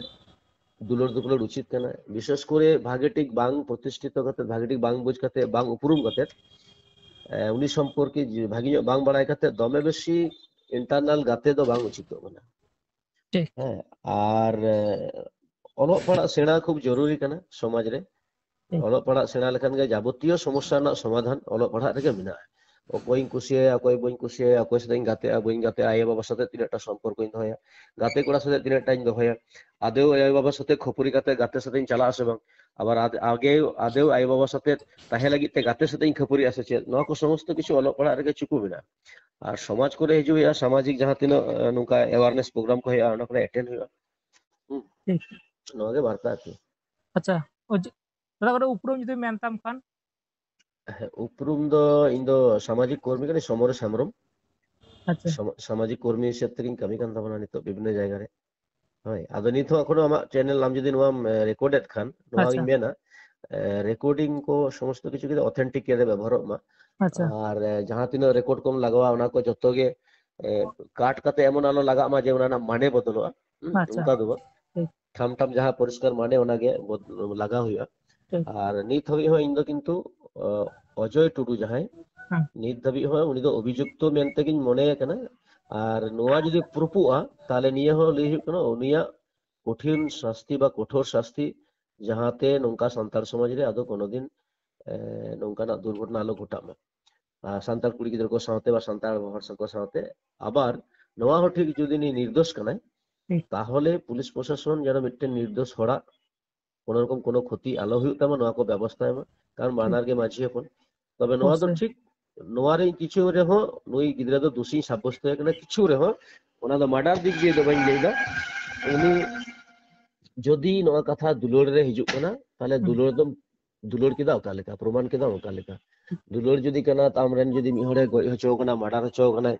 ᱫᱩᱞᱟᱹᱲ ᱫᱩᱯᱞᱟᱹᱲ ᱩᱪᱤᱛ ᱠᱟᱱᱟ᱾ ᱵᱤᱥᱮᱥ ᱠᱚᱨᱮ ᱵᱷᱟᱜᱮ ᱴᱷᱤᱠ ᱵᱟᱝ ᱯᱨᱚᱛᱤᱥᱴᱷᱤᱛᱚ ᱠᱟᱛᱮ, ᱵᱷᱟᱜᱮ ᱴᱷᱤᱠ ᱵᱟᱝ ᱵᱩᱡᱽ ᱠᱟᱛᱮ, ᱵᱟᱝ ᱩᱯᱨᱩᱢ ᱠᱟᱛᱮ, ᱮ, ᱩᱱᱤ ᱥᱚᱢᱯᱚᱨᱠᱮ ᱡᱮ ᱵᱷᱟᱜᱮ ᱧᱚᱜ ᱵᱟᱝ ᱵᱟᱲᱟᱭ ᱠᱟᱛᱮ ᱫᱚᱢᱮ ᱵᱮᱥᱤ ᱤᱱᱴᱟᱨᱱᱟᱞ ᱜᱟᱛᱮ ᱫᱚ ᱵᱟᱝ ᱩᱪᱤᱛᱚᱜ ᱠᱟᱱᱟ᱾ ᱴᱷᱤᱠ᱾ ᱦᱮᱸ, ᱟᱨ, ᱮ, ᱚᱞᱚᱜ ᱯᱟᱲᱦᱟᱜ ᱥᱮᱬᱟ ᱠᱷᱩᱵ ᱡᱚᱨᱩᱨᱤ ᱠᱟᱱᱟ ᱥᱚᱢᱟᱡᱽ ᱨᱮ᱾ ᱴᱷᱤᱠ᱾ ᱚᱞᱚᱜ ᱯᱟᱲᱦᱟᱜ ᱥᱮᱬᱟ ᱞᱮᱠᱷᱟᱱ ᱜᱮ ᱡᱟᱵᱚᱛᱤᱭᱚ ᱥᱚᱢᱚᱥᱥᱟ ᱨᱮᱱᱟᱜ ᱥᱚᱢᱟᱫᱷᱟᱱ ᱚᱞᱚᱜ ᱯᱟᱲᱦᱟᱜ ᱨᱮᱜᱮ ᱢᱮᱱᱟᱜᱼᱟ᱾ ᱚᱠᱚᱭᱤᱧ ᱠᱩᱥᱤᱭᱟᱭᱟ, ᱚᱠᱚᱭ ᱵᱟᱹᱧ ᱠᱩᱥᱤᱭᱟᱭᱟ, ᱚᱠᱚᱭ ᱥᱟᱛᱮᱧ ᱜᱟᱛᱮᱜᱼᱟ, ᱵᱟᱹᱧ ᱜᱟᱛᱮᱜᱼᱟ, ᱟᱭᱳ ᱵᱟᱵᱟ ᱥᱟᱛᱮ ᱛᱤᱱᱟᱹᱜ ᱴᱟ ᱥᱚᱢᱯᱚᱨᱠᱚᱧ ᱫᱚᱦᱚᱭᱟ, ᱜᱟᱛᱮ ᱠᱚᱲᱟ ᱥᱟᱛᱮ ᱛᱤᱱᱟᱹᱜ ᱴᱟᱧ ᱫᱚᱦᱚᱭᱟ, ᱟᱫᱮᱣ ᱟᱭᱳ ᱵᱟᱵᱟ ᱥᱟᱛᱮ ᱠᱷᱟᱹᱯᱟᱹᱨᱤ ᱠᱟᱛᱮ ᱜᱟᱛᱮ ᱥᱟᱛᱮᱧ ᱪᱟᱞᱟᱜᱼᱟ ᱥᱮ ᱵᱟᱝ, ᱟᱵᱟᱨ ᱟᱫ-, ᱟᱜᱮ, ᱟᱫᱮᱣ ᱟᱭᱳ ᱵᱟᱵᱟ ᱥᱟᱛᱮ ᱛᱟᱦᱮᱸ ᱞᱟᱹᱜᱤᱫ ᱛᱮ ᱜᱟᱛᱮ ᱥᱟᱛᱮᱧ ᱠᱷᱟᱹᱯᱟᱹᱨᱤᱜᱼᱟ ᱥᱮ ᱪᱮᱫ, ᱱᱚᱣᱟ ᱠᱚ ᱥᱚᱢᱚᱥᱛᱚ ᱠᱤᱪᱷᱩ ᱚᱞᱚᱜ ᱯᱟᱲᱦᱟᱜ ᱨᱮᱜᱮ ᱪᱩᱠᱩ ᱢᱮᱱᱟᱜᱼᱟ᱾ ᱟᱨ ᱥᱚᱢᱟᱡᱽ ᱠᱚᱨᱮ ᱦᱤᱡᱩᱜ ᱦᱩᱭᱩᱜᱼᱟ, ᱥᱟᱢᱟᱡᱤᱠ ᱡᱟᱦᱟᱸ ᱛᱤᱱᱟᱹᱜ, ᱮ, ᱱᱚᱝᱠᱟ awareness program ᱠᱚ ᱦᱩᱭᱩᱜᱼᱟ, ᱚᱱᱟ ᱠᱚᱨᱮ attend ᱦᱩᱭᱩᱜᱼᱟ᱾ ᱦᱩᱸ᱾ ᱴᱷᱤᱠ᱾ ᱱᱚᱣᱟ ᱜᱮ ᱵᱟᱨᱛᱟ ᱟᱨᱠᱤ᱾ ᱟᱪᱪᱷᱟ, ᱚᱡ-, ᱫᱟᱫᱟ, ᱠᱟᱹᱴᱤᱡ ᱩᱯᱨᱩᱢ ᱡᱩᱫᱤ ᱢᱮᱱ ᱛᱟᱢ ᱠᱷᱟᱱ? ᱦᱮᱸ, ᱩᱯᱨᱩᱢ ᱫᱚ ᱤᱧ ᱫᱚ ᱥᱟᱢᱟᱡᱤᱠ ᱠᱚᱨᱢᱤ ᱠᱟᱹᱱᱟᱹᱧ, ᱥᱚᱢᱚᱨᱮᱥ ᱦᱮᱢᱵᱨᱚᱢ᱾ ᱟᱪᱪᱷᱟ᱾ ᱥᱟᱢᱟ-, ᱥᱟᱢᱟᱡᱤᱠ ᱠᱚᱨᱢᱤ ᱦᱤᱥᱟᱹᱵ ᱛᱮᱜᱤᱧ ᱠᱟᱹᱢᱤ ᱠᱟᱱ ᱛᱟᱵᱚᱱᱟ ᱱᱤᱛᱚᱜ ᱵᱤᱵᱷᱤᱱᱱᱚ ᱡᱟᱭᱜᱟ ᱨᱮ᱾ ᱦᱳᱭ, ᱟᱫᱚ ᱱᱤᱛ ᱦᱚᱸ ᱮᱠᱷᱚᱱᱳ ᱟᱢᱟᱜ channel ᱟᱢ ᱡᱩᱫᱤ ᱱᱚᱣᱟᱢ, ᱮ, record ᱮᱫ ᱠᱷᱟᱱ, ᱱᱚᱣᱟ ᱟᱪᱪᱷᱟ᱾ ᱜᱤᱧ ᱢᱮᱱᱟ, ᱨᱮᱠᱚᱨᱰᱤᱝ ᱠᱚ ᱥᱚᱢᱚᱥᱛᱚ ᱠᱤᱪᱷᱩ ᱜᱮ ᱚᱛᱷᱮᱱᱴᱤᱠ ᱨᱮ ᱵᱮᱵᱚᱦᱟᱨᱚᱜ ᱢᱟ᱾ ᱟᱪᱪᱷᱟ᱾ ᱟᱨ ᱮ, ᱡᱟᱦᱟᱸ ᱛᱤᱱᱟᱹᱜ ᱨᱮᱠᱚᱨᱰ ᱠᱚᱢ ᱞᱟᱜᱟᱣᱟ, ᱚᱱᱟ ᱠᱚ ᱡᱚᱛᱚ ᱜᱮ ᱠᱟᱴ ᱠᱟᱛᱮ ᱮᱢᱚᱱ ᱟᱞᱚ ᱞᱟᱜᱟᱜ ᱢᱟ ᱡᱮ ᱚᱱᱟ ᱨᱮᱱᱟᱜ ᱢᱟᱱᱮ ᱵᱚᱫᱚᱞᱚᱜᱼᱟ᱾ ᱦᱩᱸ, ᱟᱪᱪᱷᱟ᱾ ᱚᱱᱠᱟ ᱫᱚ ᱵᱟᱝ᱾ ᱴᱷᱤᱠ᱾ ᱴᱷᱟᱢ ᱴᱷᱟᱢ ᱡᱟᱦᱟᱸ ᱯᱚᱨᱤᱥᱠᱟᱨ ᱢᱟᱱᱮ, ᱚᱱᱟᱜᱮ ᱵᱚᱫ-, ᱞᱟᱜᱟᱣ ᱦᱩᱭᱩᱜᱼᱟ᱾ ᱴᱷᱤᱠ᱾ ᱟᱨ ᱱᱤᱛ ᱦᱟᱹᱵᱤᱡ ᱦᱚᱸ ᱤᱧ ᱫᱚ ᱠᱤᱱᱛᱩ, ᱚ, ᱚᱡᱚᱭ ᱴᱩᱰᱩ ᱡᱟᱦᱟᱸᱭ, ᱦᱮᱸ᱾ ᱱᱤᱛ ᱫᱷᱟᱹᱵᱤᱡ ᱦᱚᱸ ᱩᱱᱤ ᱫᱚ ᱚᱵᱷᱤᱡᱩᱠᱛᱚ ᱢᱮᱱᱛᱮᱜᱤᱧ ᱢᱚᱱᱮᱭᱮ ᱠᱟᱱᱟ᱾ ᱟᱨ ᱱᱚᱣᱟ ᱡᱩᱫᱤ ᱯᱨᱩᱯᱷᱚᱜᱼᱟ, ᱛᱟᱦᱞᱮ ᱱᱤᱭᱟᱹ ᱦᱚᱸ ᱞᱟᱹᱭ ᱦᱩᱭᱩᱜ ᱠᱟᱱᱟ ᱩᱱᱤᱭᱟᱜ ᱠᱚᱴᱷᱤᱱ ᱥᱟᱥᱛᱤ ᱵᱟ ᱠᱚᱴᱷᱳᱨ ᱥᱟᱥᱛᱤ, ᱡᱟᱦᱟᱸᱛᱮ ᱱᱚᱝᱠᱟ ᱥᱟᱱᱛᱟᱲ ᱥᱚᱢᱟᱡᱽ ᱨᱮ ᱟᱫᱚ ᱠᱳᱱᱳ ᱫᱤᱱ, ᱮ, ᱱᱚᱝᱠᱟᱱᱟᱜ ᱫᱩᱨᱜᱷᱚᱴᱚᱱᱟ ᱟᱞᱚ ᱜᱷᱚᱴᱟᱜ ᱢᱟ᱾ ᱟᱨ ᱥᱟᱱᱛᱟᱲ ᱠᱩᱲᱤ ᱜᱤᱫᱽᱨᱟᱹ ᱠᱚ ᱥᱟᱶᱛᱮ ᱵᱟ ᱥᱟᱱᱛᱟᱲ ᱦᱚᱲ ᱠᱚ ᱥᱟᱶᱛᱮ ᱟᱵᱟᱨ ᱱᱚᱣᱟ ᱦᱚᱸ ᱴᱷᱤᱠ, ᱡᱩᱫᱤ ᱩᱱᱤ ᱱᱤᱨᱫᱳᱥ ᱠᱟᱱᱟᱭ, ᱦᱩᱸ᱾ ᱛᱟᱦᱚᱞᱮ ᱯᱩᱞᱤᱥ ᱯᱨᱚᱥᱟᱥᱚᱱ ᱡᱮᱱᱚ ᱢᱤᱫᱴᱮᱱ ᱱᱤᱨᱫᱳᱥ ᱦᱚᱲᱟᱜ ᱠᱳᱱᱳ ᱨᱚᱠᱚᱢ ᱠᱳᱱᱳ ᱠᱷᱚᱛᱤ ᱟᱞᱚ ᱦᱩᱭᱩᱜ ᱛᱟᱢᱟ, ᱱᱚᱣᱟ ᱠᱚ ᱵᱮᱵᱚᱥᱛᱷᱟᱭ ᱢᱟ᱾ ᱠᱟᱨᱚᱱ ᱵᱟᱱᱟᱨ ᱜᱮ ᱢᱟᱹᱡᱷᱤ ᱦᱚᱯᱚᱱ᱾ ᱛᱚᱵᱮ ᱱᱚᱣᱟ ᱫᱚ ᱚᱵᱚᱥᱥᱳᱭ᱾ ᱴᱷᱤᱠ, ᱱᱚᱣᱟ ᱨᱮ ᱠᱤᱪᱷᱩ ᱨᱮᱦᱚᱸ ᱱᱩᱭ ᱜᱤᱫᱽᱨᱟᱹ ᱫᱚ ᱫᱳᱥᱤᱧ ᱥᱟᱵᱵᱚᱥᱛᱚᱭ ᱠᱟᱱᱟ, ᱠᱤᱪᱷᱩ ᱨᱮᱦᱚᱸ᱾ ᱚᱱᱟ ᱫᱚ ᱢᱟᱨᱰᱟᱨ ᱫᱤᱠ ᱫᱤᱭᱮ ᱫᱚ ᱵᱟᱹᱧ ᱞᱟᱹᱭᱫᱟ᱾ ᱩᱱᱤ ᱡᱩᱫᱤ ᱱᱚᱣᱟ ᱠᱟᱛᱷᱟ ᱫᱩᱞᱟᱹᱲ ᱨᱮ ᱦᱤᱡᱩᱜ ᱠᱟᱱᱟ, ᱛᱟᱦᱞᱮ ᱦᱩᱸ᱾ ᱫᱩᱞᱟᱹᱲ ᱫᱚ, ᱫᱩᱞᱟᱹᱲ ᱠᱮᱫᱟ ᱚᱠᱟ ᱞᱮᱠᱟ, ᱯᱨᱚᱢᱟᱱ ᱠᱮᱫᱟ ᱚᱠᱟ ᱞᱮᱠᱟ? ᱫᱩᱞᱟᱹᱲ ᱡᱩᱫᱤ ᱠᱟᱱᱟ, ᱛᱚ ᱟᱢᱨᱮᱱ ᱡᱩᱫᱤ ᱢᱤᱫ ᱦᱚᱲᱮ ᱜᱚᱡ ᱦᱚᱪᱚ ᱠᱟᱱᱟ, ᱢᱟᱨᱰᱟᱨ ᱦᱚᱪᱚ ᱠᱟᱱᱟᱭ,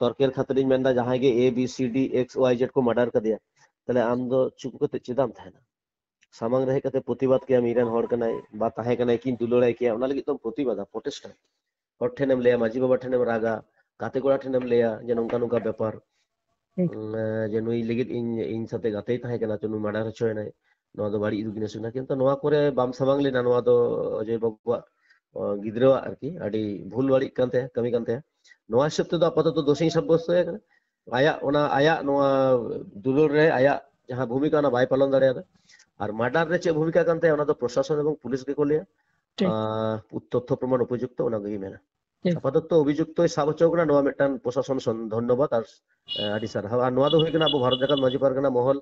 ᱛᱚᱨᱠᱮᱨ ᱠᱷᱟᱹᱛᱤᱨᱤᱧ ᱢᱮᱱᱫᱟ, ᱡᱟᱦᱟᱸᱭ ᱜᱮ A B C D X Y Z ᱠᱚ ᱢᱟᱨᱰᱟᱨ ᱠᱟᱫᱮᱭᱟ, ᱛᱟᱦᱞᱮ ᱟᱢ ᱫᱚ ᱪᱩᱯ ᱠᱟᱛᱮ ᱪᱮᱫᱟᱜ ᱮᱢ ᱛᱟᱦᱮᱱᱟ? ᱥᱟᱢᱟᱝ ᱨᱮ ᱦᱮᱡ ᱠᱟᱛᱮ ᱯᱨᱚᱛᱤᱵᱟᱫ ᱠᱮᱭᱟᱢ, ᱤᱧ ᱨᱮᱱ ᱦᱚᱲ ᱠᱟᱱᱟᱭ ᱵᱟ ᱛᱟᱦᱮᱸ ᱠᱟᱱᱟᱭ, ᱠᱤᱱ ᱫᱩᱞᱟᱹᱲᱟᱭ ᱠᱮᱭᱟ, ᱚᱱᱟ ᱞᱟᱹᱜᱤᱫ ᱫᱚᱢ ᱯᱨᱚᱛᱤᱵᱟᱫᱟ, ᱯᱨᱚᱴᱮᱥᱴᱟ᱾ ᱦᱚᱲ ᱴᱷᱮᱱᱮᱢ ᱞᱟᱹᱭᱟ, ᱢᱟᱹᱡᱷᱤ ᱵᱟᱵᱟ ᱴᱷᱮᱱᱮᱢ ᱨᱟᱜᱟ, ᱜᱟᱛᱮ ᱠᱚᱲᱟ ᱴᱷᱮᱱᱮᱢ ᱞᱟᱹᱭᱟ ᱡᱮ ᱱᱚᱝᱠᱟ ᱱᱚᱝᱠᱟ ᱵᱮᱯᱟᱨ, ᱴᱷᱤᱠ᱾ ᱩᱸ, ᱡᱮ ᱱᱩᱭ ᱞᱟᱹᱜᱤᱫ ᱤᱧ, ᱤᱧ ᱥᱟᱛᱮ ᱜᱟᱛᱮᱭ ᱛᱟᱦᱮᱸ ᱠᱟᱱᱟ, ᱛᱚ ᱱᱩᱭ ᱢᱟᱨᱰᱟᱨ ᱦᱚᱪᱚᱭᱮᱱᱟᱭ, ᱱᱚᱣᱟ ᱫᱚ ᱵᱟᱹᱲᱤᱡ ᱩᱫᱩᱜ ᱡᱤᱱᱤᱥ ᱠᱟᱱᱟ᱾ ᱠᱤᱱᱛᱩ ᱱᱚᱣᱟ ᱠᱚᱨᱮ ᱵᱟᱢ ᱥᱟᱢᱟᱝ ᱞᱮᱱᱟ, ᱱᱚᱣᱟ ᱫᱚ ᱚᱡᱚᱭ ᱵᱟᱵᱩᱣᱟᱜ, ᱚ, ᱜᱤᱫᱽᱨᱟᱹᱣᱟᱜ ᱟᱨᱠᱤ ᱟᱹᱰᱤ ᱵᱷᱩᱞ ᱵᱟᱹᱲᱤᱡ ᱠᱟᱱ ᱛᱟᱭᱟ, ᱠᱟᱹᱢᱤ ᱠᱟᱱ ᱛᱟᱭᱟ᱾ ᱱᱚᱣᱟ ᱦᱤᱥᱟᱹᱵ ᱛᱮᱫᱚ ᱟᱯᱟᱛᱚᱛᱚ ᱫᱳᱥᱤᱧ ᱥᱟᱵᱵᱚᱥᱛᱚᱭᱮ ᱠᱟᱱᱟ᱾ ᱟᱭᱟᱜ ᱚᱱᱟ, ᱟᱭᱟᱜ ᱱᱚᱣᱟ ᱫᱩᱞᱟᱹᱲ ᱨᱮ ᱟᱭᱟᱜ ᱡᱟᱦᱟᱸ ᱵᱷᱩᱢᱤᱠᱟ, ᱚᱱᱟ ᱵᱟᱭ ᱯᱟᱞᱚᱱ ᱫᱟᱲᱮᱭᱟᱫᱟ᱾ ᱟᱨ ᱢᱟᱨᱰᱟᱨ ᱨᱮ ᱪᱮᱫ ᱵᱷᱩᱢᱤᱠᱟ ᱠᱟᱱ ᱛᱟᱭᱟ, ᱚᱱᱟ ᱫᱚ ᱯᱨᱚᱥᱟᱥᱚᱱ ᱮᱵᱚᱝ ᱯᱩᱞᱤᱥ ᱜᱮᱠᱚ ᱞᱟᱹᱭᱟ᱾ ᱴᱷᱤᱠ᱾ ᱟᱸ, ᱛᱚᱛᱛᱷᱚ ᱯᱨᱚᱢᱟᱱ ᱩᱯᱚᱡᱩᱠᱛᱚ, ᱚᱱᱟ ᱜᱮ ᱢᱮᱱᱟ᱾ ᱴᱷᱤᱠ᱾ ᱟᱯᱟᱛᱚᱛᱚ ᱚᱵᱷᱤᱡᱩᱠᱛᱚᱭ ᱥᱟᱵ ᱦᱚᱪᱚ ᱠᱟᱱᱟ, ᱱᱚᱣᱟ ᱢᱤᱫᱴᱟᱝ ᱯᱨᱚᱥᱟᱥᱚᱱ ᱥᱚᱱ-, ᱫᱷᱚᱱᱱᱚᱵᱟᱫ ᱟᱨ, ᱮ, ᱟᱹᱰᱤ ᱥᱟᱨᱦᱟᱣ᱾ ᱟᱨ ᱱᱚᱣᱟ ᱫᱚ ᱦᱩᱭ ᱠᱟᱱᱟ ᱟᱵᱚ ᱵᱷᱟᱨᱚᱛ ᱡᱟᱠᱟᱛ ᱢᱟᱹᱡᱷᱤ ᱯᱟᱨᱜᱟᱱᱟ ᱢᱚᱦᱚᱞ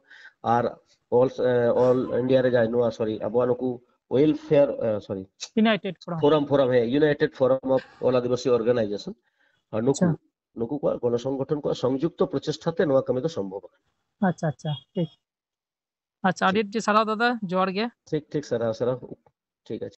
ᱟᱨ all, ᱮ, all India ᱨᱮ ᱡᱟᱦᱟᱸᱭ ᱱᱚᱣᱟ, sorry, ᱟᱵᱚᱣᱟᱜ ᱱᱩᱠᱩ welfare, ᱮ, sorry, United Forum᱾ Forum, Forum, ᱦᱮᱸ, United Forum of All Adivasi Organization, ᱟᱨ ᱱᱩᱠᱩ, ᱟᱪᱪᱷᱟ᱾ ᱱᱩᱠᱩ ᱠᱚᱣᱟᱜ ᱜᱚᱱᱚ ᱥᱚᱝᱜᱚᱴᱷᱚᱱ ᱠᱚᱣᱟᱜ ᱥᱚᱝᱡᱩᱠᱛᱚ ᱯᱨᱚᱪᱮᱥᱴᱟ ᱛᱮ ᱱᱚᱣᱟ ᱠᱟᱹᱢᱤ ᱫᱚ ᱥᱚᱢᱵᱷᱚᱵ ᱟᱠᱟᱱᱟ᱾ ᱟᱪᱪᱷᱟ, ᱟᱪᱪᱷᱟ, ᱴᱷᱤᱠ᱾ ᱟᱪᱪᱷᱟ, ᱟᱹᱰᱤ ᱟᱹᱰᱤ ᱥᱟᱨᱦᱟᱣ ᱫᱟᱫᱟ, ᱡᱚᱦᱟᱨ ᱜᱮ᱾ ᱴᱷᱤᱠ, ᱴᱷᱤᱠ, ᱥᱟᱨᱦᱟᱣ, ᱥᱟᱨᱦᱟᱣ᱾ ᱴᱷᱤᱠ ᱟᱪᱷᱮ᱾